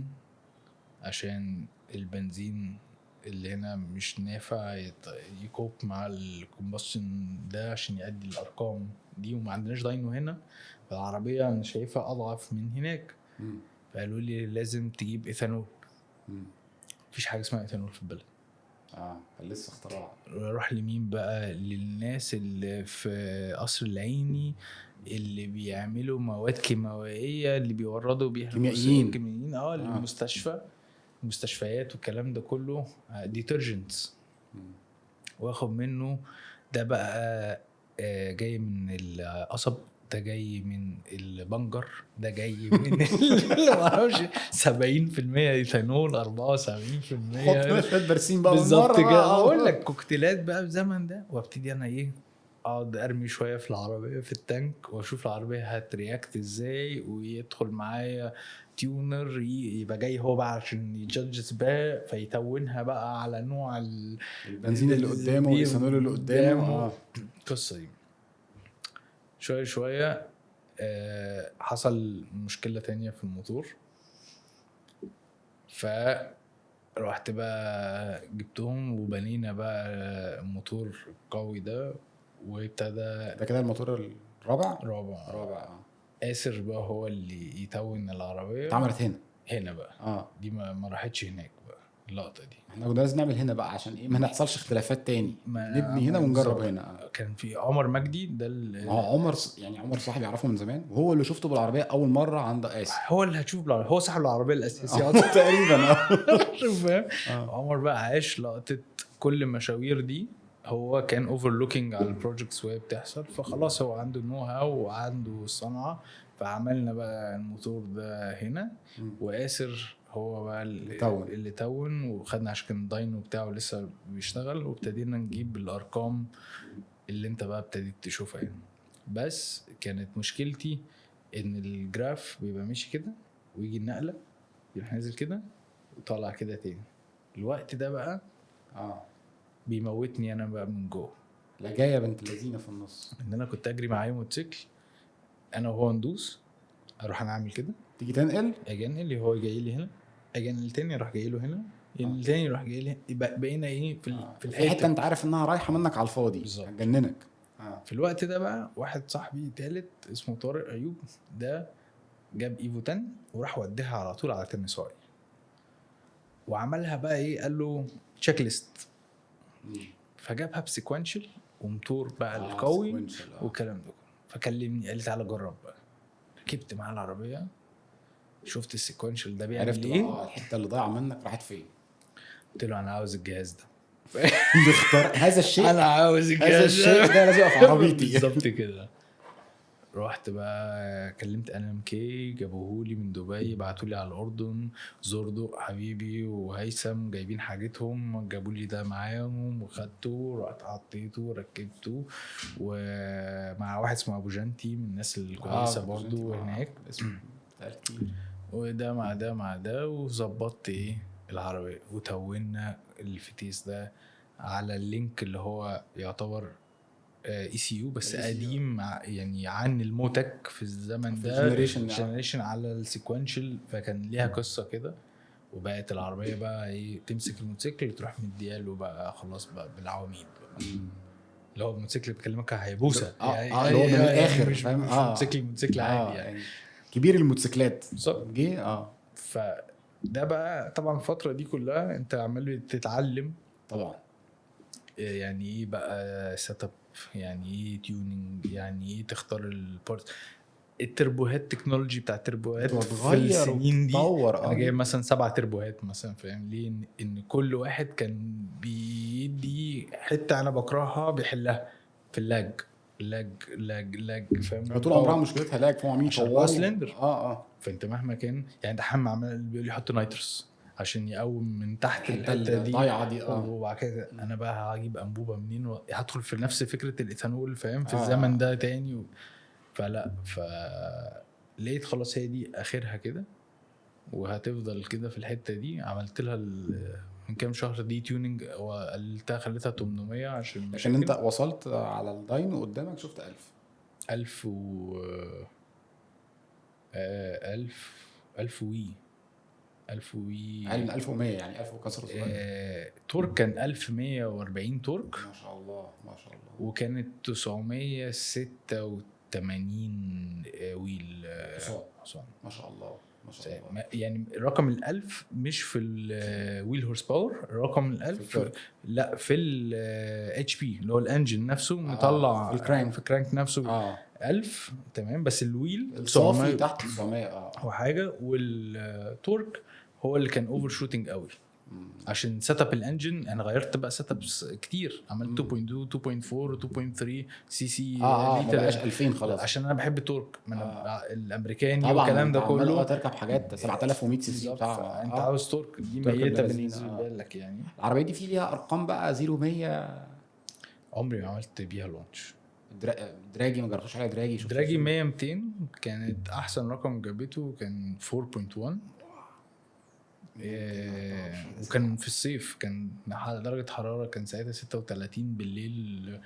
عشان البنزين اللي هنا مش نافع ي cope مع ال combustion ده عشان يؤدي الارقام دي، وما عندناش dyno هنا، فالعربيه انا شايفها اضعف من هناك. فقالوا لي لازم تجيب ايثانول. مفيش حاجة اسمها ايثانول في البلد. لسه اختراع. روح لمين بقى؟ للناس اللي في قصر العيني اللي بيعملوا مواد كيماوية اللي بيوردوا بيها كيميائيين. للمستشفى، المستشفيات والكلام ده كله، detergents. واخد منه ده بقى جاي من القصب، ده جاي من البنجر، ده جاي من معرفش 70% ايثانول، 74%. حط شوية برسيم بقى بالظبط كده. اقول لك كوكتيلات بقى في الزمن ده. وابتدي انا ايه، اقعد ارمي شوية في العربية في ال tank، واشوف العربية هت react ازاي، ويدخل معايا tuner يبقى جاي هو بقى عشان ي judge سباق، فيتونها بقى على نوع البنزين اللي قدامه والايثانول اللي قدامه. القصة دي شوية شوية حصل مشكلة تانية في الموتور، فروحت بقى جبتهم وبنينا بقى الموتور القوي ده، وابتدى ده كده الموتور الرابع. رابع. آسر بقى هو اللي يتون العربية. اتعملت هنا بقى. دي ما راحتش هناك بقى اللقطة دي. احنا كنا لازم نعمل هنا بقى عشان ايه، ما نحصلش اختلافات تاني، نبني هنا ونجرب هنا. كان في عمر مجدي ده عمر يعني عمر صاحبي يعرفه من زمان، وهو اللي شفته بالعربية اول مرة عند آسر. هو اللي هتشوف بالعربية، هو صاحب العربية الاساسي تقريبا. شوف عمر بقى عاش لقطة كل المشاوير دي هو كان overlooking على ال projects وهي بتحصل، فخلاص هو عنده ال know how وعنده الصنعة، فعملنا بقى الموتور ده هنا. وآسر هو بقى اللي tune. اللي tune، وخدنا عشان كان ال dyno بتاعه لسه بيشتغل، وابتدينا نجيب الارقام اللي انت بقى ابتديت تشوفها يعني. بس كانت مشكلتي ان ال graph بيبقى ماشي كده ويجي النقلة يروح نازل كده وطالع كده تاني. الوقت ده بقى بيموتني انا بقى من جوه. لا جاية بنت لذينه في النص. ان انا كنت اجري معايا موتوسيكل انا وهو ندوس، اروح انا اعمل كده، تيجي تنقل، اجي انقل، هو جاي لي هنا، اجي انقل تاني، اروح جاي له هنا، ينقل تاني، يروح جاي لي، يبقى بقينا ايه في في في حتة انت عارف انها رايحة منك على الفاضي، بالظبط. هتجننك. في الوقت ده بقى واحد صاحبي تالت اسمه طارق ايوب، ده جاب Evo 10 وراح وديها على طول على تنساي، وعملها بقى ايه، قال له checklist، فجابها ب sequential وموتور بقى القوي sequential، والكلام ده كله. فكلمني قال لي تعالى جرب بقى. ركبت معاه العربية، شفت ال sequential ده بيعمل عرفت ايه، بقى الحتة اللي ضايعة منك راحت فين. قلت له انا عاوز الجهاز ده، بيختار هذا الشيء، انا عاوز هذا الجهاز الشيء ده لازم يبقى في عربيتي. بالظبط كده. رحت بقى كلمت NMK، جابوهولي من دبي، بعتولي على الاردن، زوردو حبيبي وهيثم جايبين حاجتهم، جابولي ده معاهم، وخدته رحت حطيته ركبته، ومع واحد اسمه ابو جنتي من الناس الكويسة برضو هناك، اسمه اتقال كتير. وده مع ده مع ده، وظبطت ايه العربية، وتونا الفتيس ده على ال link اللي هو يعتبر ECU بس ECU. قديم يعني عن ال Motec في الزمن في ده، ال generation ده. generation على ال sequential، فكان ليها قصة كده. وبقت العربية بقى ايه، تمسك الموتوسيكل تروح مدياله بقى خلاص بقى بالعواميد بقى. اللي هو الموتوسيكل بكلمك هيبوسه اللي هو من الآخر، مش فاهم؟ مش موتوسيكل عادي يعني. كبير الموتوسيكلات بالظبط. جه. فده بقى طبعا الفترة دي كلها انت عمال بتتعلم طبعا، يعني ايه بقى setup، يعني ايه tuning، يعني ايه تختار ال part، التربوهات، technology بتاع التربوهات في بتتغير السنين دي. وبتتطور. انا جايب مثلا 7 تربوهات مثلا، فاهم ليه؟ ان كل واحد كان بيدي حتة انا بكرهها بيحلها في ال lag lag lag lag، فاهم؟ طول عمرها مشكلتها lag، فهم عاملين عشان يطوروا. سلندر. فانت مهما كان يعني، ده حم عمال بيقول لي حط nitrous عشان يقوم من تحت الحتة الحتة دي الضايعه دي. وبعد كده انا بقى هجيب انبوبة منين هدخل في نفس فكرة الايثانول، فاهم؟ في الزمن ده تاني فلا، ف لقيت خلاص هي دي اخرها كده، وهتفضل كده في الحتة دي. عملت لها من كام شهر دي tuning وقللتها، خليتها 800 عشان عشان انت وصلت على ال dyno قدامك شفت 1000 1000 و 1000 وي 1000 وي اقل من 1100 يعني 1000 وكسر صغير. torque كان 1140 torque. ما شاء الله ما شاء الله. وكانت 986 wheel حصان. ما شاء الله ما شاء الله. يعني رقم ال1000 مش في ال wheel horse power، رقم ال1000 لا في ال HP اللي هو ال engine نفسه مطلع في ال crank، في ال crank نفسه 1000 تمام، بس ال wheel الصافي تحت 900 وحاجه، وال torque هو اللي كان overshooting قوي عشان setup ال engine. انا غيرت بقى setups كتير، عملت 2.2 2.4 2.3 سي سي ما بقاش 2000 خلاص، عشان انا بحب ال torque من الامريكاني والكلام ده كله. تركب حاجات 7100 سي سي بتاع، انت عاوز torque دي ميته بالنسبة لك يعني. العربية دي في ليها ارقام بقى 0 100 عمري ما عملت بيها launch. Dragy ما جربتوش عليها Dragy؟ Dragy 100 200 كانت احسن رقم جابته، كان 4.1 وكان في الصيف، كان درجة حرارة كان ساعتها 36 بالليل،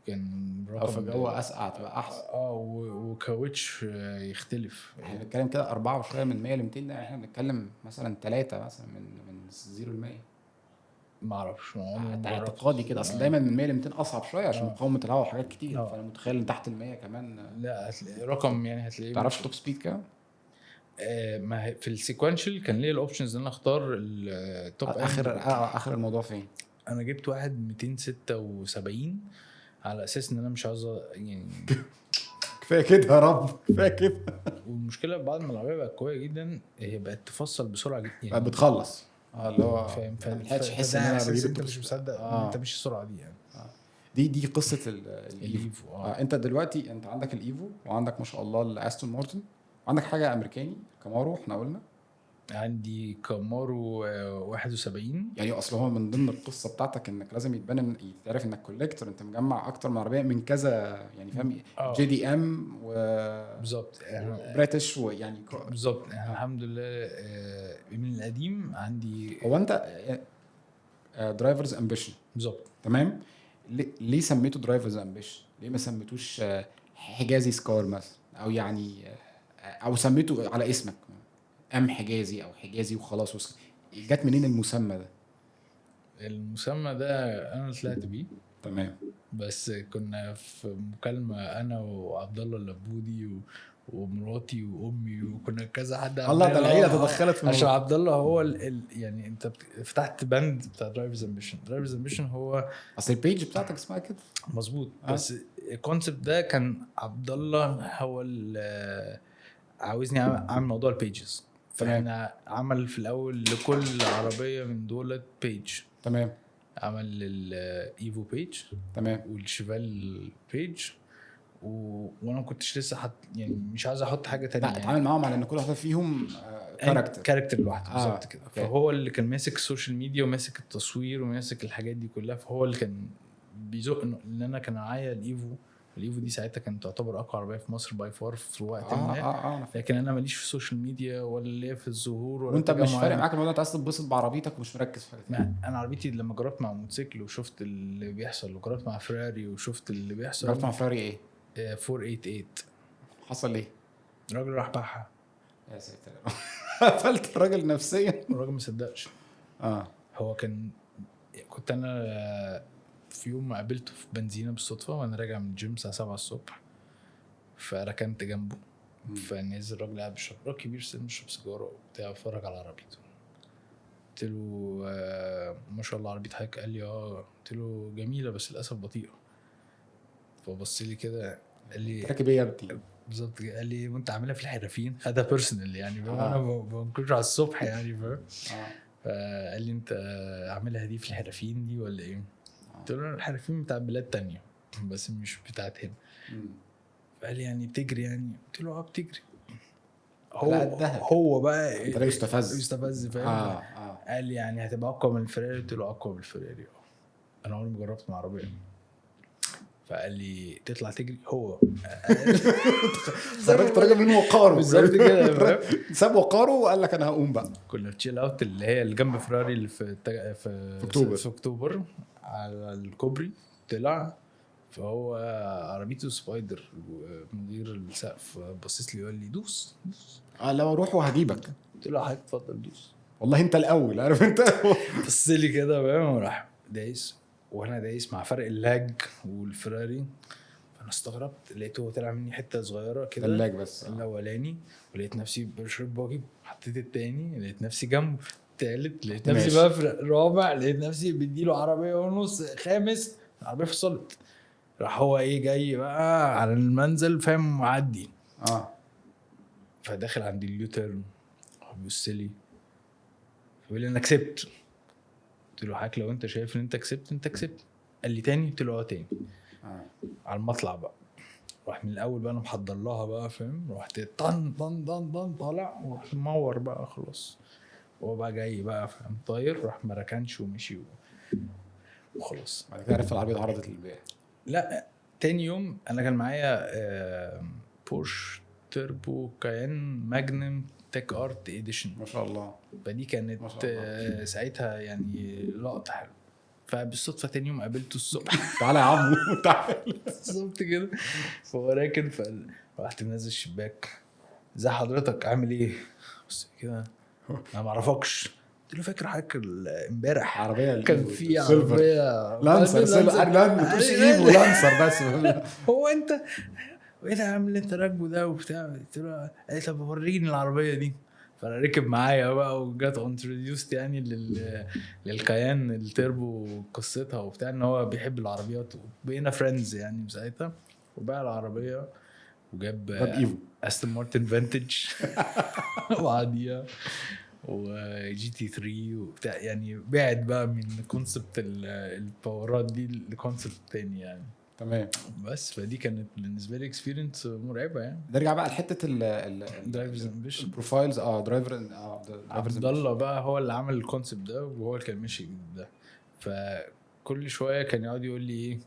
كان رقم في الجو اسقع تبقى احسن. وكاوتش يختلف. احنا بنتكلم كده 4 وشوية من 100 ل 200، ده احنا بنتكلم مثلا 3 مثلا من 0 ل 100. ما اعرفش اعتقادي كده، اصل دايما من 100 ل 200 اصعب شوية عشان مقاومة الهواء وحاجات كتير، فانا متخيل تحت ال 100 كمان. لا رقم يعني هتلاقيه. تعرفش top speed كام؟ ما في ال sequential كان ليا ال options ان انا اختار ال top. اخر الموضوع فين؟ انا جبت واحد 276 على اساس ان انا مش عاوز يعني كفاية كده يا رب كفاية كده. والمشكلة بعد ما العربية بقت قوية جدا هي بقت تفصل بسرعة جدا يعني، بقت بتخلص اللي هو فاهم، ما لحقتش احس ان انا بجيب، انت مش مصدق ان انت مش السرعة دي يعني. دي قصة الايفو. الايفو. انت دلوقتي انت عندك الايفو، وعندك ما شاء الله الاستون مارتن، وعندك حاجة امريكاني كامارو، احنا قلنا عندي كامارو 71. يعني اصل هو من ضمن القصة بتاعتك انك لازم يتبان يتعرف انك collector، انت مجمع اكتر من عربية من كذا يعني، فاهم؟ JDM و بالظبط. British ويعني بالظبط، احنا الحمد لله من القديم عندي. هو انت Drivers Ambition. بالظبط. تمام. ليه سميته Drivers Ambition؟ ليه ما سميتوش حجازي car مثلا، او يعني او سميته على اسمك ام حجازي او حجازي وخلاص؟ جت منين المسمى ده؟ المسمى ده انا طلعت بيه. بس كنا في مكالمة انا وعبد الله اللبودي ومراتي وامي، وكنا كذا حد. الله، ده العيلة تدخلت في عشان الموضوع. عبد الله هو يعني انت فتحت بند بتاع Drivers Ambition. Drivers Ambition هو اصل ال page بتاعتك اسمها كده. مظبوط. بس ال concept ده كان عبد الله هو اللي عاوزني اعمل موضوع ال pages. فاحنا عمل في الاول لكل عربية من دولت page. عمل الايفو page والشيفال page وانا ما كنتش لسه حط، يعني مش عايز احط حاجة تانية. لا، يعني. اتعامل معاهم على ان كل واحدة فيهم character. character لوحده. بالظبط كده. فهو اللي كان ماسك ال social media وماسك التصوير وماسك الحاجات دي كلها، فهو اللي كان بيزق ان انا كان معايا الايفو. الايفو دي ساعتها كانت تعتبر اقوى عربية في مصر by far في وقت ما. اه أنا فاهم. لكن انا ماليش في ال social media ولا ليا في الظهور ولا وانت مش تجمع. فارق معاك الموضوع، انت عايز تتبسط بعربيتك ومش مركز في حاجة تانية. ما انا عربيتي لما جربت مع موتوسيكل وشفت اللي بيحصل، وجربت مع فيراري وشفت اللي بيحصل. جربت مع فيراري ايه؟ 488. حصل ايه؟ الراجل راح باعها. يا ساتر، قفلت الراجل نفسيا. الراجل ما صدقش. هو كان كنت انا في يوم قابلته في بنزينة بالصدفة وانا راجع من الجيم الساعة 7 الصبح، فركنت جنبه، فنزل الراجل قاعد بيشرب، راجل كبير سن، بيشرب سيجارة وبتاع، اتفرج على عربيته. قلت له ما شاء الله عربية حضرتك. قال لي اه. قلت له جميلة بس للاسف بطيئه. فبص لي كده قال لي راكب ايه يا ابني؟ بالظبط كده. قال لي وانت عاملها في الحرفيين؟ خدها personal يعني، فاهم؟ انا بنكش على الصبح يعني، فاهم؟ فقال لي انت عاملها دي في الحرفيين دي ولا ايه؟ قلت له الحرفيين بتاع بلاد تانية بس مش بتاعت هنا. فقال لي يعني بتجري يعني؟ قلت له اه بتجري. هو على قدها. هو بقى انت لا يستفز. يستفز، فاهم؟ قال لي يعني هتبقى اقوى من الفيراري؟ قلت له اقوى من الفيراري اه، انا عمري ما جربت مع عربية. فقال لي تطلع تجري هو. خرجت راجل من وقاره. بالظبط كده، فاهم؟ ساب وقاره وقال لك انا هقوم بقى. كنا في Chill Out اللي هي اللي جنب فيراري اللي في في أكتوبر. في اكتوبر على الكوبري طلع، فهو عربيته spider من غير السقف، بصيت لي وقال لي دوس دوس. لو اروح وهجيبك. قلت له حضرتك اتفضل دوس. والله انت الاول، عارف انت. بص لي كده، فاهم؟ وراح دايس، وانا دايس مع فرق ال lag والفراري، فانا استغربت، لقيته هو طلع مني حتة صغيرة كده. ال lag بس. الاولاني، ولقيت نفسي بشرب باجي، حطيت التاني لقيت نفسي جنبه، التالت لقيت نفسي بفرق، رابع لقيت نفسي بديله عربية ونص، خامس العربية فصلت. راح هو ايه جاي بقى على المنزل، فاهم؟ معدي. فداخل عند ال U-turn، هو بيبص لي فبيقول لي انا كسبت. قلت له حضرتك لو انت شايف ان انت كسبت انت كسبت. قال لي تاني؟ قلت له اه تاني. على المطلع بقى، راح من الاول بقى انا محضر لها بقى، فاهم؟ رحت طن طن طن طن طالع، ورحت منور بقى خلاص. هو بقى جاي بقى، فاهم؟ طاير، راح ما ركنش ومشي وخلاص. بعد كده عرفت العربية اتعرضت للبيع. لا، تاني يوم انا كان معايا بورش Turbo Cayenne Magnum TechArt Edition. ما شاء الله. فدي كانت ما شاء الله. ساعتها يعني لقطة حلوة. فبالصدفه تاني يوم قابلته الصبح. تعالى يا عمو تعالى. بالظبط كده. فهو راكن، فرحت منزل الشباك، ازي حضرتك عامل ايه؟ بص كده انا ما اعرفكش. قلت له فاكر حضرتك امبارح عربية كان في silver. عربية لانسر silver، لا ما تقولش ايفو، لانسر بس. هو انت وايه ده يا عم اللي انت راكبه ده وبتاع؟ قلت له ايه، طب وريني العربية دي. فركب معايا بقى وجات introduced يعني للكيان التربو وقصتها وبتاع، ان هو بيحب العربيات، وبقينا friends يعني من ساعتها. وباع العربية وجاب جاب ايفو. استون مارتن فانتج وعادية. و GT3 وبتاع، يعني بعد بقى من concept ال power ات دي ل concept تاني يعني. تمام. بس فدي كانت بالنسبة لي experience مرعبة يعني. نرجع بقى لحته ال drivers ambition. ال profiles، driver عبد الله بقى هو اللي عمل ال concept ده، وهو اللي كان ماشي ده. فكل شوية كان يقعد يقول لي ايه،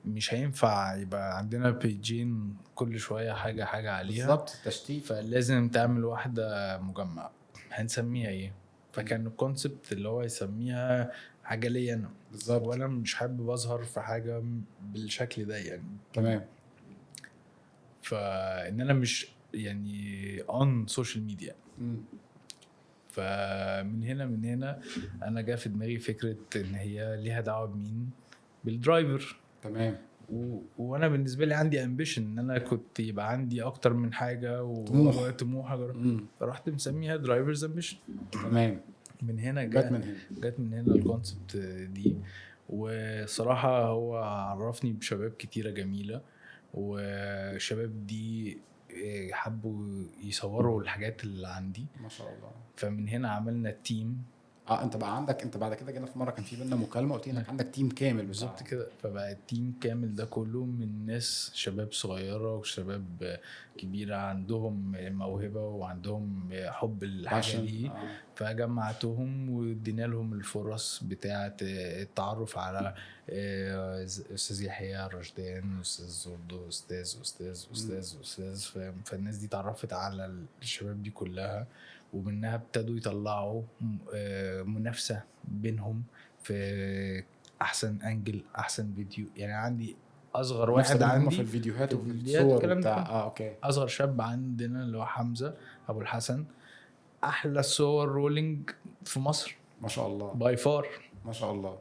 مش هينفع يبقى عندنا page ين كل شوية حاجة حاجة عليها. بالظبط، تشتيت. فلازم تعمل واحدة مجمع، هنسميها ايه؟ فكان ال concept اللي هو يسميها حاجة ليا انا. بالظبط. وانا مش حابب اظهر في حاجة بالشكل ده يعني. تمام. فان انا مش يعني on social media. فمن هنا من هنا انا جا في دماغي فكرة ان هي ليها دعوه بمين؟ بال driver. تمام. وانا بالنسبة لي عندي ambition ان انا كنت يبقى عندي اكتر من حاجة طموح. وطموح. فرحت مسميها drivers ambition. تمام. من هنا جت من هنا. جت من هنا ال concept دي. وصراحة هو عرفني بشباب كتيرة جميلة، وشباب دي حبوا يصوروا الحاجات اللي عندي. ما شاء الله. فمن هنا عملنا ال team. انت بقى عندك، انت بعد كده جينا في مرة كان في بينا مكالمة قلت لي انك عندك team كامل. بالظبط كده. فبقى ال team كامل ده كله من ناس شباب صغيرة وشباب كبيرة عندهم موهبة وعندهم حب الحاجة دي. فجمعتهم وادينا لهم الفرص بتاعه التعرف على استاذ يحيى رشدان، استاذ زردو، استاذ استاذ استاذ استاذ. فالناس دي اتعرفت على الشباب دي كلها، ومنها ابتدوا يطلعوا منافسة بينهم في أحسن angle، أحسن فيديو. يعني عندي أصغر واحد عندي في الفيديوهات وفي الصور بتاع okay. أصغر شاب عندنا اللي هو حمزة أبو الحسن، أحلى صور rolling في مصر ما شاء الله، by far ما شاء الله.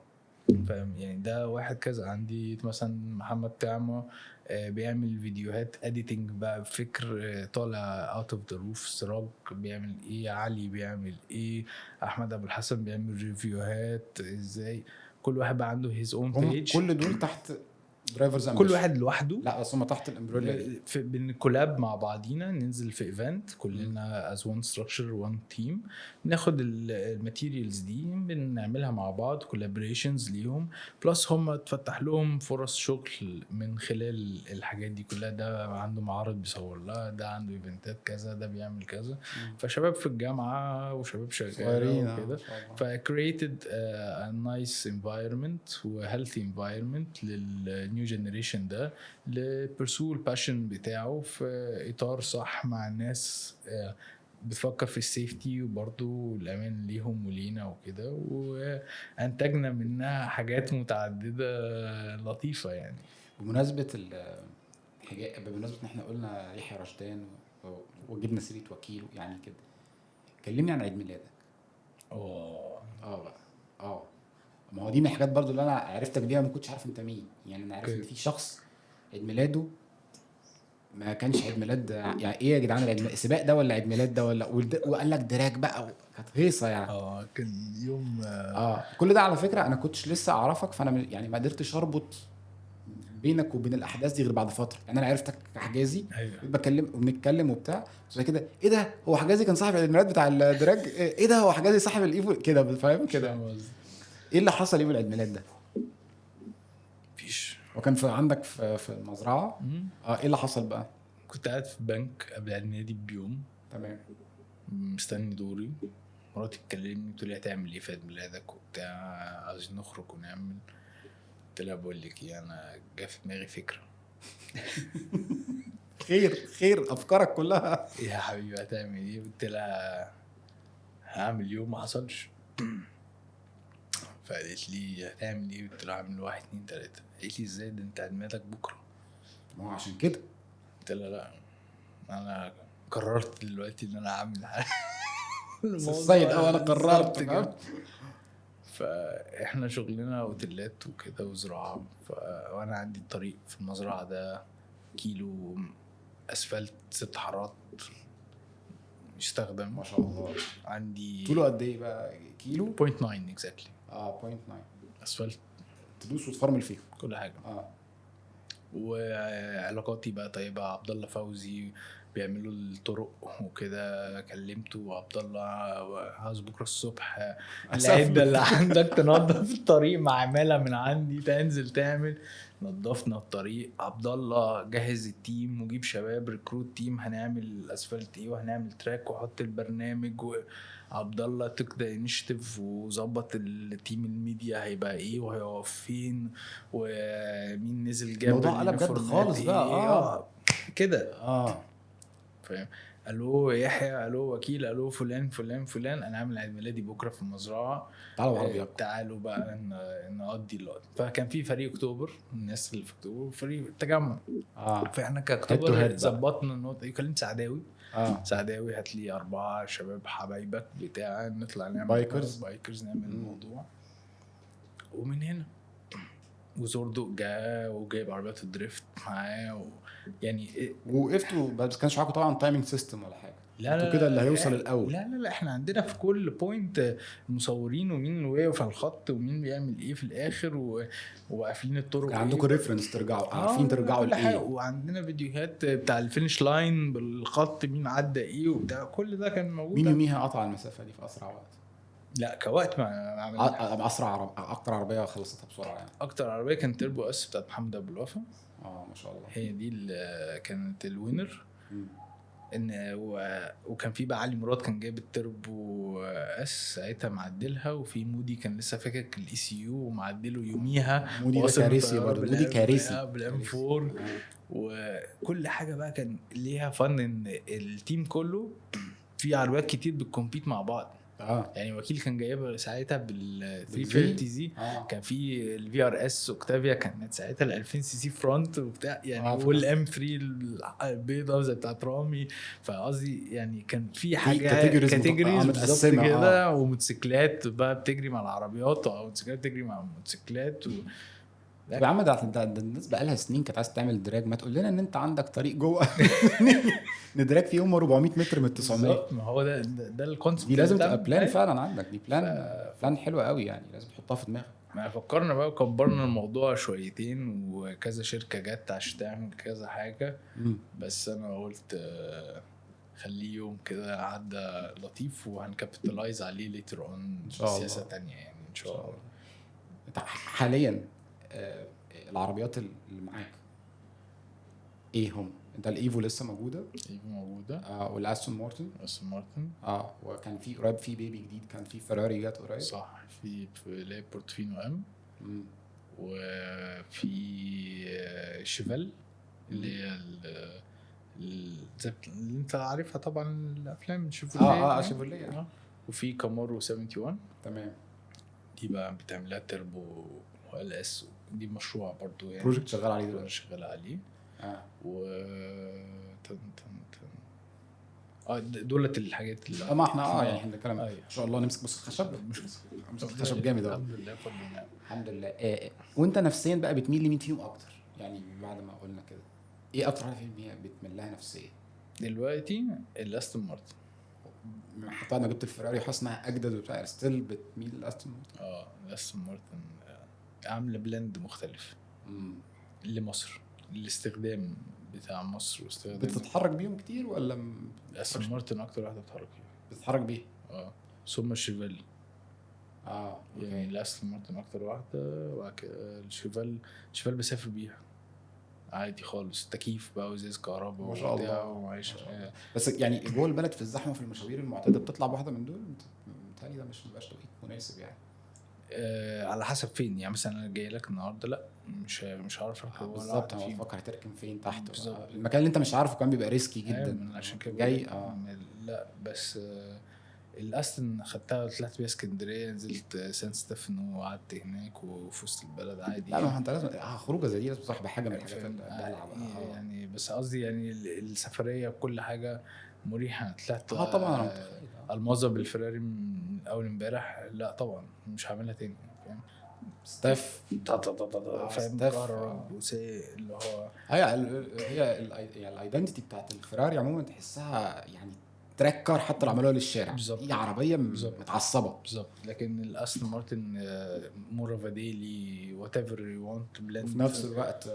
فاهم يعني؟ ده واحد كذا. عندي مثلا محمد تعمة بيعمل فيديوهات editing بقى بفكر طالع out of the roof. سراج بيعمل ايه، علي بيعمل ايه، احمد ابو الحسن بيعمل review هات ازاي. كل واحد بقى عنده his own page. كل دول تحت drivers، كل واحد لوحده. لا بس هم تحت ال umbrella دي. بن collab مع بعضينا، ننزل في event كلنا as one structure one team، ناخد ال materials دي بنعملها مع بعض، collaborations ليهم، plus هم تفتح لهم فرص شغل من خلال الحاجات دي كلها. ده عنده معارض بيصور لها، ده عنده event ات كذا، ده بيعمل كذا. فشباب في الجامعة وشباب شغالين وكده. ف created a nice environment و healthy environment لل new generation ده ل pursue ال passion بتاعه في اطار صح مع الناس بتفكر في ال safety وبرضو الامان ليهم ولينا وكده. وانتجنا منها حاجات متعددة لطيفة يعني. بمناسبة بمناسبة ان احنا قلنا يحيى رشدان وجبنا سيره وكيله يعني كده، كلمني عن عيد ميلادك. بقى ما هو دي من الحاجات برضو اللي انا عرفتك بيها، ما كنتش عارف انت مين يعني. انا عرفت ان في شخص عيد ميلاده ما كانش عيد ميلاد، يعني ايه يا جدعان العيد ميلاد سباق ده ولا عيد ميلاد ده ولا، وقال لك drag بقى، كانت هيصه يعني. كان يوم كل ده على فكرة انا كنتش لسه اعرفك، فانا يعني ما قدرتش اربط بينك وبين الاحداث دي غير بعد فترة يعني. انا عرفتك كحجازي. أيوة. بتكلم وبنتكلم وبتاع، بس كده ايه ده هو حجازي كان صاحب العيد ميلاد بتاع ال drag، ايه ده هو حجازي صاحب الايفو كده، فاهم كده؟ ايه اللي حصل يوم العيد ميلاد ده؟ مفيش. وكان في عندك في المزرعة. ايه اللي حصل بقى؟ كنت قاعد في بنك قبل عيد ميلادي بيوم. تمام. مستني دوري، مراتي تكلمني تقول لي هتعمل ايه في عيد ميلادك وبتاع، عايزين نخرج ونعمل. قلت لها بقول لك ايه، انا جا في دماغي فكرة. خير خير، افكارك كلها. يا حبيبي هتعمل ايه؟ قلت لها هعمل يوم ما حصلش. فقالت لي هتعمل ايه؟ قلت لها هعمل 1 2 3. قالت لي ازاي ده انت عيد ميلادك بكره. ما هو عشان كده. قلت لها لا انا قررت دلوقتي ان انا هعمل حاجة. السيد انا قررت كده. فاحنا شغلنا اوتيلات وكده وزراعه، وانا عندي الطريق في المزرعة ده كيلو اسفلت 6 حارات يستخدم. ما شاء الله. عندي طوله قد ايه بقى؟ كيلو 0.9 exactly. 0.9 اسفلت تدوس وتفرمل فيه كل حاجة. وعلاقاتي بقى طيبة، عبد الله فوزي بيعملوا الطرق وكده. كلمته عبد الله، عاوز بكره الصبح العدة اللي عندك تنظف الطريق مع عماله من عندي، تنزل تعمل. نظفنا الطريق، عبد الله جهز ال team وجيب شباب، recruit team، هنعمل الاسفلت ايه وهنعمل track وحط البرنامج. وعبد الله took the initiative وظبط ال team، ال media هيبقى ايه وهيقف فين ومين نزل جاب الموضوع قلب جد ال uniformات خالص بقى، إيه. كده فاهم. الو يحيى، الو وكيل، الو فلان فلان فلان، انا عامل عيد ميلادي بكره في المزرعة، تعالوا بعربياتكم. تعالوا بقى نقضي الوقت. فكان في فريق اكتوبر، الناس اللي في اكتوبر، وفريق التجمع. فاحنا head to كاكتوبر head بقى. ظبطنا النقطة دي. كلمت سعداوي، سعداوي هات لي 4 شباب حبايبك بتاع، نطلع نعمل bikers. bikers، نعمل الموضوع. ومن هنا وزوردو جا وجايب عربيات ال drift معاه يعني وقفتوا بس كانش معاكم طبعا timing system ولا حاجة؟ لا، انتوا لا، كده لا، اللي هيوصل لا، الاول. لا لا لا، احنا عندنا في كل point مصورين ومين واقف على الخط ومين بيعمل ايه في الاخر وقافلين الطرق. كان عندكم إيه. reference ترجعوا، عارفين ترجعوا كل حاجة. لايه. وعندنا فيديوهات بتاع ال finish line بالخط، مين عدى ايه وبتاع، كل ده كان موجود. مين يوميها قطع المسافة دي في اسرع وقت؟ لا كوقت ما عملنا اسرع اكتر عربية خلصتها بسرعة يعني. اكتر عربية كان Turbo S بتاعت محمد ابو الوفا. ما شاء الله. هي دي اللي كانت ال winner. ان وكان في بقى علي مراد كان جايب ال Turbo S ساعتها معدلها، وفي مودي كان لسه فاكك ال ECU ومعدله يوميها. مودي ده واصل كارثي بالطيارة برضه، مودي كارثي. بال M 4. وكل حاجة بقى كان ليها fun، ان ال team كله في عربيات كتير بت compete مع بعض. يعني وكيل كان جايبها ساعتها بال 350 Z. كان في ال VRS اوكتافيا كانت ساعتها ال 2000 cc front وبتاع يعني، وال M 3 البيضة زي بتاعت رامي. فقصدي يعني كان في حاجة categories categories بالظبط متقسمة، كده، وموتوسيكلات بقى بتجري مع العربيات او موتوسيكلات بتجري مع الموتوسيكلات طب يا عم ده الناس بقالها سنين كانت عايزه تعمل drag، ما تقول لنا ان انت عندك طريق جوه ن drag فيه هم 400 متر من 900. بالظبط، ما هو ده ال concept. دي لازم تبقى plan فعلا عندك، دي plan حلوة قوي يعني، لازم تحطها في دماغك. ما فكرنا بقى وكبرنا الموضوع شويتين، وكذا شركة جت عشان تعمل كذا حاجة، بس أنا قلت خليه يوم كده عدى لطيف وهن capitalize عليه later on. إن شاء الله. سياسة تانية يعني إن شاء الله. انت حاليا العربيات اللي معاك ايه هم؟ انت ال Evo لسه موجودة؟ Evo موجودة. وال Aston Martin. Aston Martin. وكان في قريب في baby جديد، كان في فيراري جت قريب. صح، في اللي هي Portofino M. وفي Chevelle اللي هي زي اللي انت عارفها طبعا الافلام شيفوليه. شيفوليه. وفي Camaro 71. دي بقى بتعملها turbo LS، دي مشروع برضو يعني project شغال عليه دلوقتي. شغال عليه. و تن تن تن دولت الحاجات اللي ما احنا يعني احنا بنتكلم ان شاء الله نمسك بص الخشب، نمسك الخشب جامد اهو. الحمد لله، فضل الله. الحمد لله. وانت نفسيا بقى بتميل لمين فيهم اكتر؟ يعني بعد ما قلنا كده ايه اكتر حاجة فيهم هي بتميل لها نفسيا؟ دلوقتي ال Aston Martin. حتى بعد ما جبت الفيراري وحاسس انها اجدد وبتاع، still بتميل لل Aston Martin؟ ال Aston Martin عامله blend مختلف لمصر، الاستخدام بتاع مصر واستخدام بتتحرك بيهم كتير ولا ال Aston Martin اكتر واحدة بتتحرك فيها. بتتحرك بيها؟ ثم ال Chevelle. يعني ال Aston Martin اكتر واحدة، وبعد كده ال Chevelle. ال Chevelle بسافر بيها عادي خالص، تكييف بقى وازاز كهرباء ما شاء وبتاع الله. ومعيش. ما شاء الله. بس يعني جوه البلد في الزحمة في المشاوير المعتادة بتطلع بواحدة من دول؟ متهيألي ده مش مبقاش توقيت مناسب يعني. على حسب فين يعني، مثلا انا جاي لك النهارده، لا مش هعرف اركب ولا بالظبط، واحدة انا فيهم. بفكر هتركن فين تحت. بالظبط. المكان اللي انت مش عارفه كمان بيبقى risky أيوة، جدا. ما أنا عشان كده جاي، بقول لك لا بس ال Aston خدتها طلعت بيها اسكندرية، نزلت سان ستيفانو وقعدت هناك وفي وسط البلد عادي. لا ما هو انت لازم خروجه زي دي لازم تصاحب حاجة من الحاجات فاهم؟ اللي الدلع بقى. يعني بس قصدي يعني السفرية بكل حاجة مريحه. طلعت طبعا انا متخيل. الماظه بالفراري من اول امبارح، لا طبعا مش هعملها تاني، فاهم؟ stiff. تا تا تا تا تا، فاهم؟ stiff. كهرباء وسايق اللي هو هي هي يعني ال identity بتاعت الفراري عموما تحسها يعني track car، حتى لو عملوها للشارع. هي عربية متعصبه. بالظبط. لكن ال Aston Martin more of daily whatever you want blend وفي نفس الوقت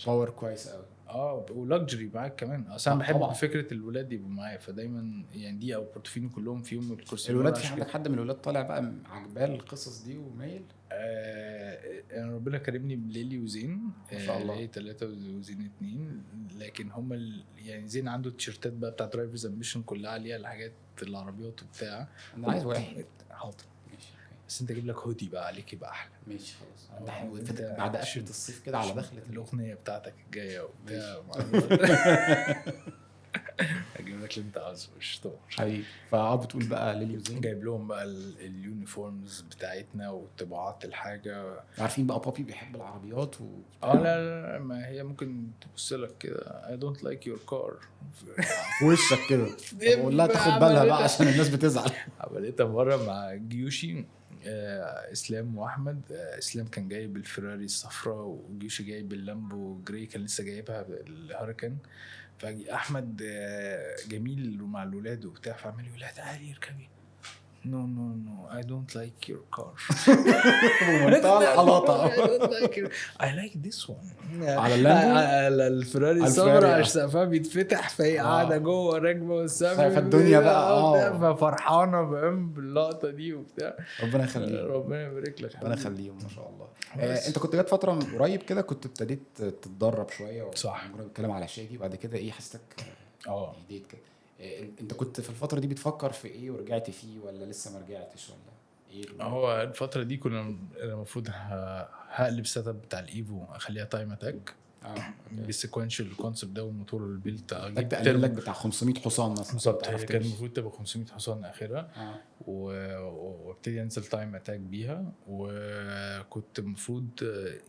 power كويس قوي. اه و luxury معاك كمان. اصل انا بحب طبعا. فكرة الولاد يبقوا معايا، فدايما يعني دي او بورتوفينو كلهم فيهم الكرسي الولاد ورا في عشان عندك حد من الولاد طالع بقى عجباه القصص دي ومايل؟ انا ربنا كرمني بليلي وزين. ما شاء الله. ليلي 3 وزين 2، لكن هما يعني زين عنده التيشيرتات بقى بتاعت Drivers Ambition كلها عليها الحاجات العربيات وبتاع. انا عايز واحد. حاضر. ماشي okay. بس انت جيب لك هودي بقى عليك يبقى احلى. ماشي خلاص، ده حلو. بعد قفله الصيف كده على دخلة الاغنية بتاعتك الجاية وبتاع، اجيب لك اللي انت عاوزه مش طبعا. حبيبي. فاه بتقول بقى ليلي وزين جايب لهم بقى ال uniforms بتاعتنا وطباعات الحاجة. عارفين بقى بابي بيحب العربيات و اه لا لا لا، ما هي ممكن تبص لك كده I don't like your car في وشك كده. طب اقول لها تاخد بالها بقى عشان الناس بتزعل. عملتها مرة مع جيوشي، اسلام واحمد. اسلام كان جايب الفيراري الصفراء وجيوشي جايب اللامبو gray، كان لسه جايبها الهوريكان. فاحمد جميل مع الولاد وبتاع، فعمال يقول لها تعالي اركبي. no no no I don't like your car. بمنتهى العلاطه. I don't like your... I like this one. على اللامبو؟ على الفيراري على الصفراء الفيراري، عشان سقفها بيتفتح، فهي قاعدة جوه راكبه والسقف شايفة الدنيا بقى، ففرحانه فاهم باللقطه دي وبتاع. ربنا يخليهم. ربنا يبارك لك. ربنا يخليهم ما شاء الله. بس. انت كنت جت فترة من قريب كده كنت ابتديت تتدرب شوية. صح. كنا بنتكلم على شادي وبعد كده ايه حسيتك هديت كده. انت كنت في الفترة دي بتفكر في ايه ورجعت فيه ولا لسه ما رجعتش ولا ايه؟ هو الفترة دي كنا أنا المفروض هقلب setup بتاع الايفو اخليها time attack okay. بال sequential concept ده والموتور ال built. محتاج تقلل لك بتاع 500 حصان مثلا. بالظبط، تعرف هي كان تمشي. المفروض تبقى 500 حصان اخرها. وابتدي انزل time attack بيها، وكنت المفروض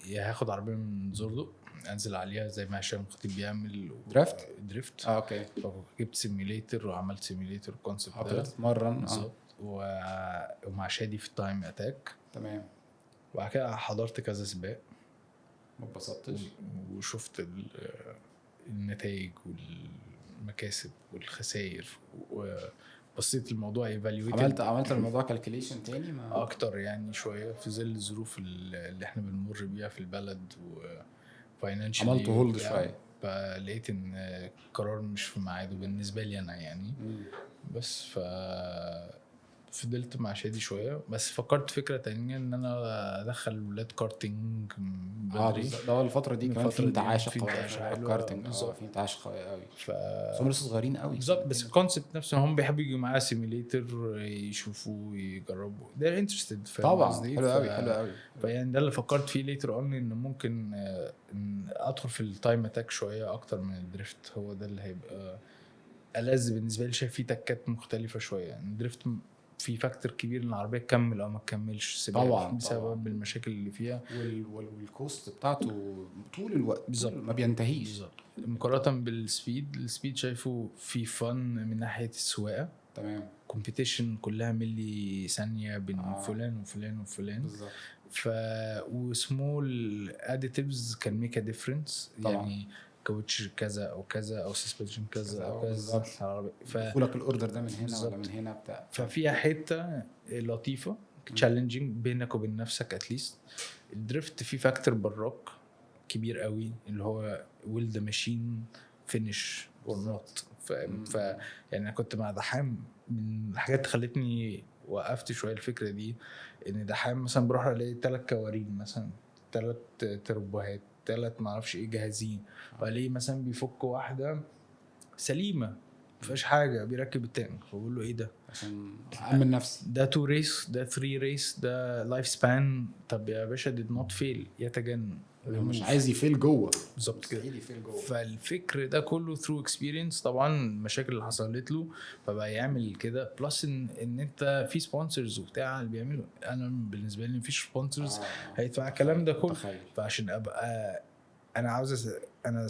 يا هاخد عربية من زوردو انزل عليها زي ما هشام الخطيب بيعمل drift؟ drift. Okay. فجبت simulator وعملت simulator concept ده. ابتديت تتمرن. بالظبط، ومع شادي في ال time attack. وبعد كده حضرت كذا سباق. ما اتبسطتش. وشفت النتائج والمكاسب والخسائر، وبصيت الموضوع evaluated. عملت الموضوع calculation تاني ما اكتر يعني شوية في ظل الظروف اللي احنا بنمر بيها في البلد و financially عملت hold شوية. فلقيت ان القرار مش في ميعاده بالنسبة لي انا يعني. بس فضلت مع شادي شويه، بس فكرت فكرة تانية ان انا ادخل الولاد كارتينج بدري. بالظبط. ده هو الفترة دي كمان الفترة في دي انتعاشه في قوية انتعاشة في حلوة. الكارتنج. بالظبط. في انتعاش قوي قوي. ف بس هم لسه صغيرين قوي. بالظبط، بس ال concept نفسه هم بيحبوا يجوا معايا simulator يشوفوا يجربوا، they're interested. طبعا، حلو قوي حلو قوي. فيعني ده اللي فكرت فيه later on، ان ممكن إن ادخل في ال time attack شوية اكتر من ال drift. هو ده اللي هيبقى ألذ بالنسبة لي، شايف فيه تكات مختلفة شوية. يعني ال drift في factor كبير ان العربية تكمل او ما تكملش سباق بسبب المشاكل اللي فيها. وال cost بتاعته طول الوقت. بالظبط. ما بينتهيش. بالظبط، مقارنة بال speed. ال speed شايفه في fun من ناحية السواقه. Competition كلها ملي ثانية بين فلان وفلان وفلان. ف و small additives can make a difference. يعني كاوتش كذا او كذا او suspension كذا كذا او كذا على العربية. دخولك ال order ده من هنا ولا بالظبط. من هنا بتاع. ففيها حتة لطيفة challenging بينك وبين نفسك at least. ال drift فيه factor براك كبير قوي اللي هو will the machine finish or not. ف يعني انا كنت مع دحام، من الحاجات اللي خلتني وقفت شوية الفكرة دي ان دحام مثلا بروح الاقي 3 كوارين مثلا، 3 تربوهات، 3 معرفش ايه جاهزين، والاقيه مثلا بيفك واحدة سليمة ما فيهاش حاجة بيركب التاني، فبقول له ايه ده؟ عشان امن نفسي. ده 2 race، ده 3 race، ده life span. طب يا باشا did not fail يتجنن. هو مش عايز ي fail جوه. بالظبط كده. مستحيل ي fail جوه. فالفكر ده كله through experience طبعا، المشاكل اللي حصلت له فبقى يعمل كده. plus ان انت في sponsors وبتاع اللي بيعملوا، انا بالنسبة لي مفيش sponsors هيدفع الكلام ده كله. متخيل. فعشان ابقى انا عاوز انا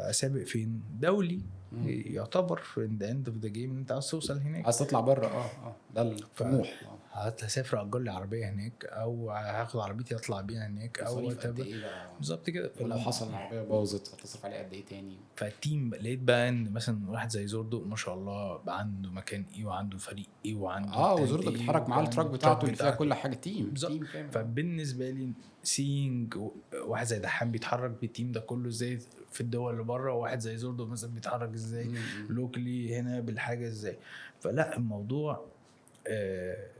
اسابق فين؟ دولي. يعتبر في the end of the game انت عاوز توصل هناك، عايز تطلع بره. ده الطموح. هسافر اجر لي عربية هناك، او هاخد عربيتي اطلع بيها هناك، او مصاريف قد ايه بقى؟ بالظبط كده. ولو حصل العربية باظت هتصرف عليها قد ايه تاني؟ فال team لقيت بقى ان مثلا واحد زي زوردو ما شاء الله بقى عنده مكان ايه وعنده فريق ايه وعنده وزوردو ايه بيتحرك معاه وعنده ال truck بتاعته اللي فيها بتاعته. كل حاجة، team بالظبط. team كامل. فبالنسبه لي seeing واحد زي دحام بيتحرك بال team ده كله ازاي في الدول اللي بره، وواحد زي زوردو مثلا بيتحرك ازاي locally هنا بالحاجة ازاي. فلا الموضوع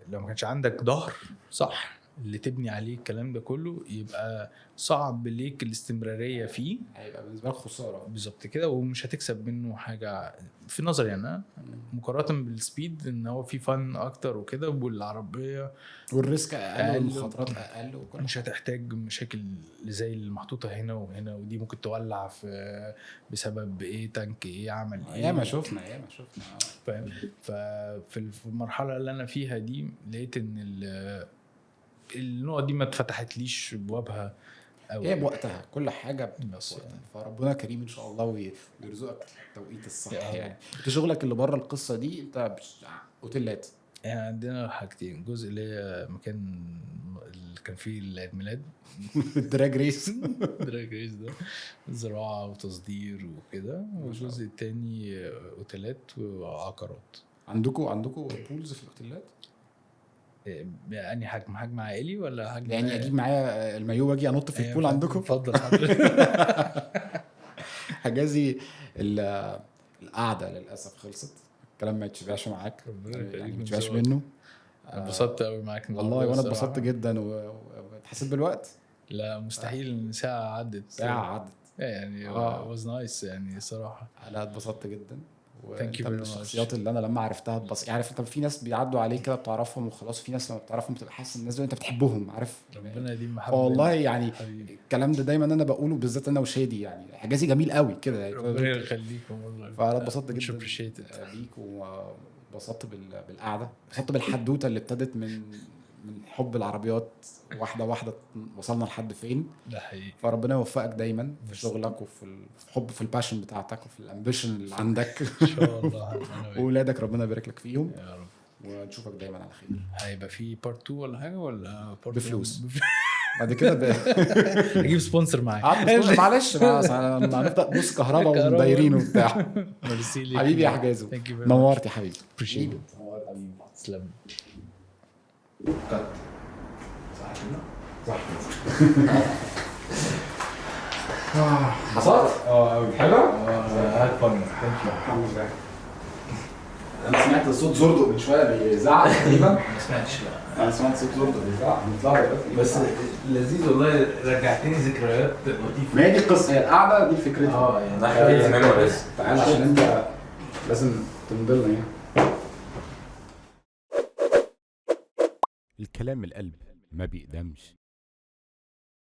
لو ما كانش عندك ظهر صح اللي تبني عليه الكلام ده كله، يبقى صعب ليك الاستمرارية فيه، هيبقى بالنسبة لك خسارة. بالظبط كده، ومش هتكسب منه حاجة في نظري انا، مقارنة بال speed ان هو في fun اكتر وكده، والعربية وال risk اقل أقل. والمخاطرات اقل وكل مش هتحتاج مشاكل زي اللي محطوطة هنا وهنا، ودي ممكن تولع في بسبب ايه، tank ايه، عمل ايه، ياما شفنا ياما شفنا. فاهم. ففي المرحلة اللي انا فيها دي لقيت ان النقط دي ما اتفتحتليش بوابها أوي. هي بوقتها كل حاجة بس بوقتها، فربنا كريم ان شاء الله ويرزقك التوقيت الصح. يا رب. يعني انت شغلك اللي بره القصة دي انت اوتيلات. يعني عندنا حاجتين، جزء اللي هي مكان اللي كان فيه العيد ميلاد ال drag race. drag race ده زراعة وتصدير وكده، والجزء التاني اوتيلات وعقارات. عندكم pools في الاوتيلات؟ يعني حجم عائلي ولا حجم يعني اجيب معايا المايو واجي انط في ال pool عندكم؟ اتفضل حضرتك. حجازي القعدة للاسف خلصت، الكلام ما يتشبعش معاك، ربنا يخليك، يعني ما من يتشبعش ذوقك. منه. انبسطت قوي معاك النهارده والله وانا الصراحة. اتبسطت جدا وحسيت بالوقت. لا مستحيل ان ساعة عدت، ساعة عدت يعني was nice يعني صراحة. انا اتبسطت جدا. Thank you وانت من very much. الشخصيات اللي انا لما عرفتها اتبسطت. عارف انت في ناس بيعدوا عليك كده بتعرفهم وخلاص، في ناس لما بتعرفهم بتبقى حاسس ان الناس دول انت بتحبهم، عارف؟ ربنا يديم محبة. والله يعني حبيبي. الكلام ده دايما انا بقوله، بالذات انا وشادي، يعني حجازي جميل قوي كده يعني. ربنا يخليكم والله. فانا اتبسطت Much جدا appreciated. بيك، واتبسطت بالقعده، اتبسطت بالحدوته اللي ابتدت من حب العربيات واحدة واحدة وصلنا لحد فين. ده حقيقي. فربنا يوفقك دايما في بس. شغلك وفي الحب، في ال passion بتاعتك وفي ال ambition اللي عندك. ان شاء الله أنا وإنت. واولادك ربنا يبارك لك فيهم، يا رب. ونشوفك دايما على خير. هيبقى في part 2 ولا حاجة ولا part بفلوس. بعد كده اجيب sponsor معايا. قعدت معلش بقى، أصل هنبدا بص كهرباء كهرباء. ومدايرين وبتاع. ميرسي ليك. حبيبي يا حجازو، Thank you very much. نورت يا حبيبي. Appreciate it. نورت حبيبي، تسلم. cut. صح كده؟ صح كده. حصلت؟ اه حلو؟ had fun. Thank you. الحمد لله. انا سمعت صوت زردق من شوية بيزعق تقريبا. ما سمعتش، لا. انا سمعت صوت زردق بيزعق، نطلع دلوقتي. بس لذيذ والله، رجعتني ذكريات لطيفة. ما هي دي القصة، هي القعدة دي فكرتها. يعني ده زمان ولا لسه؟ تعال عشان انت لازم تمضي لنا يعني. الكلام القلب ما بيقدمش.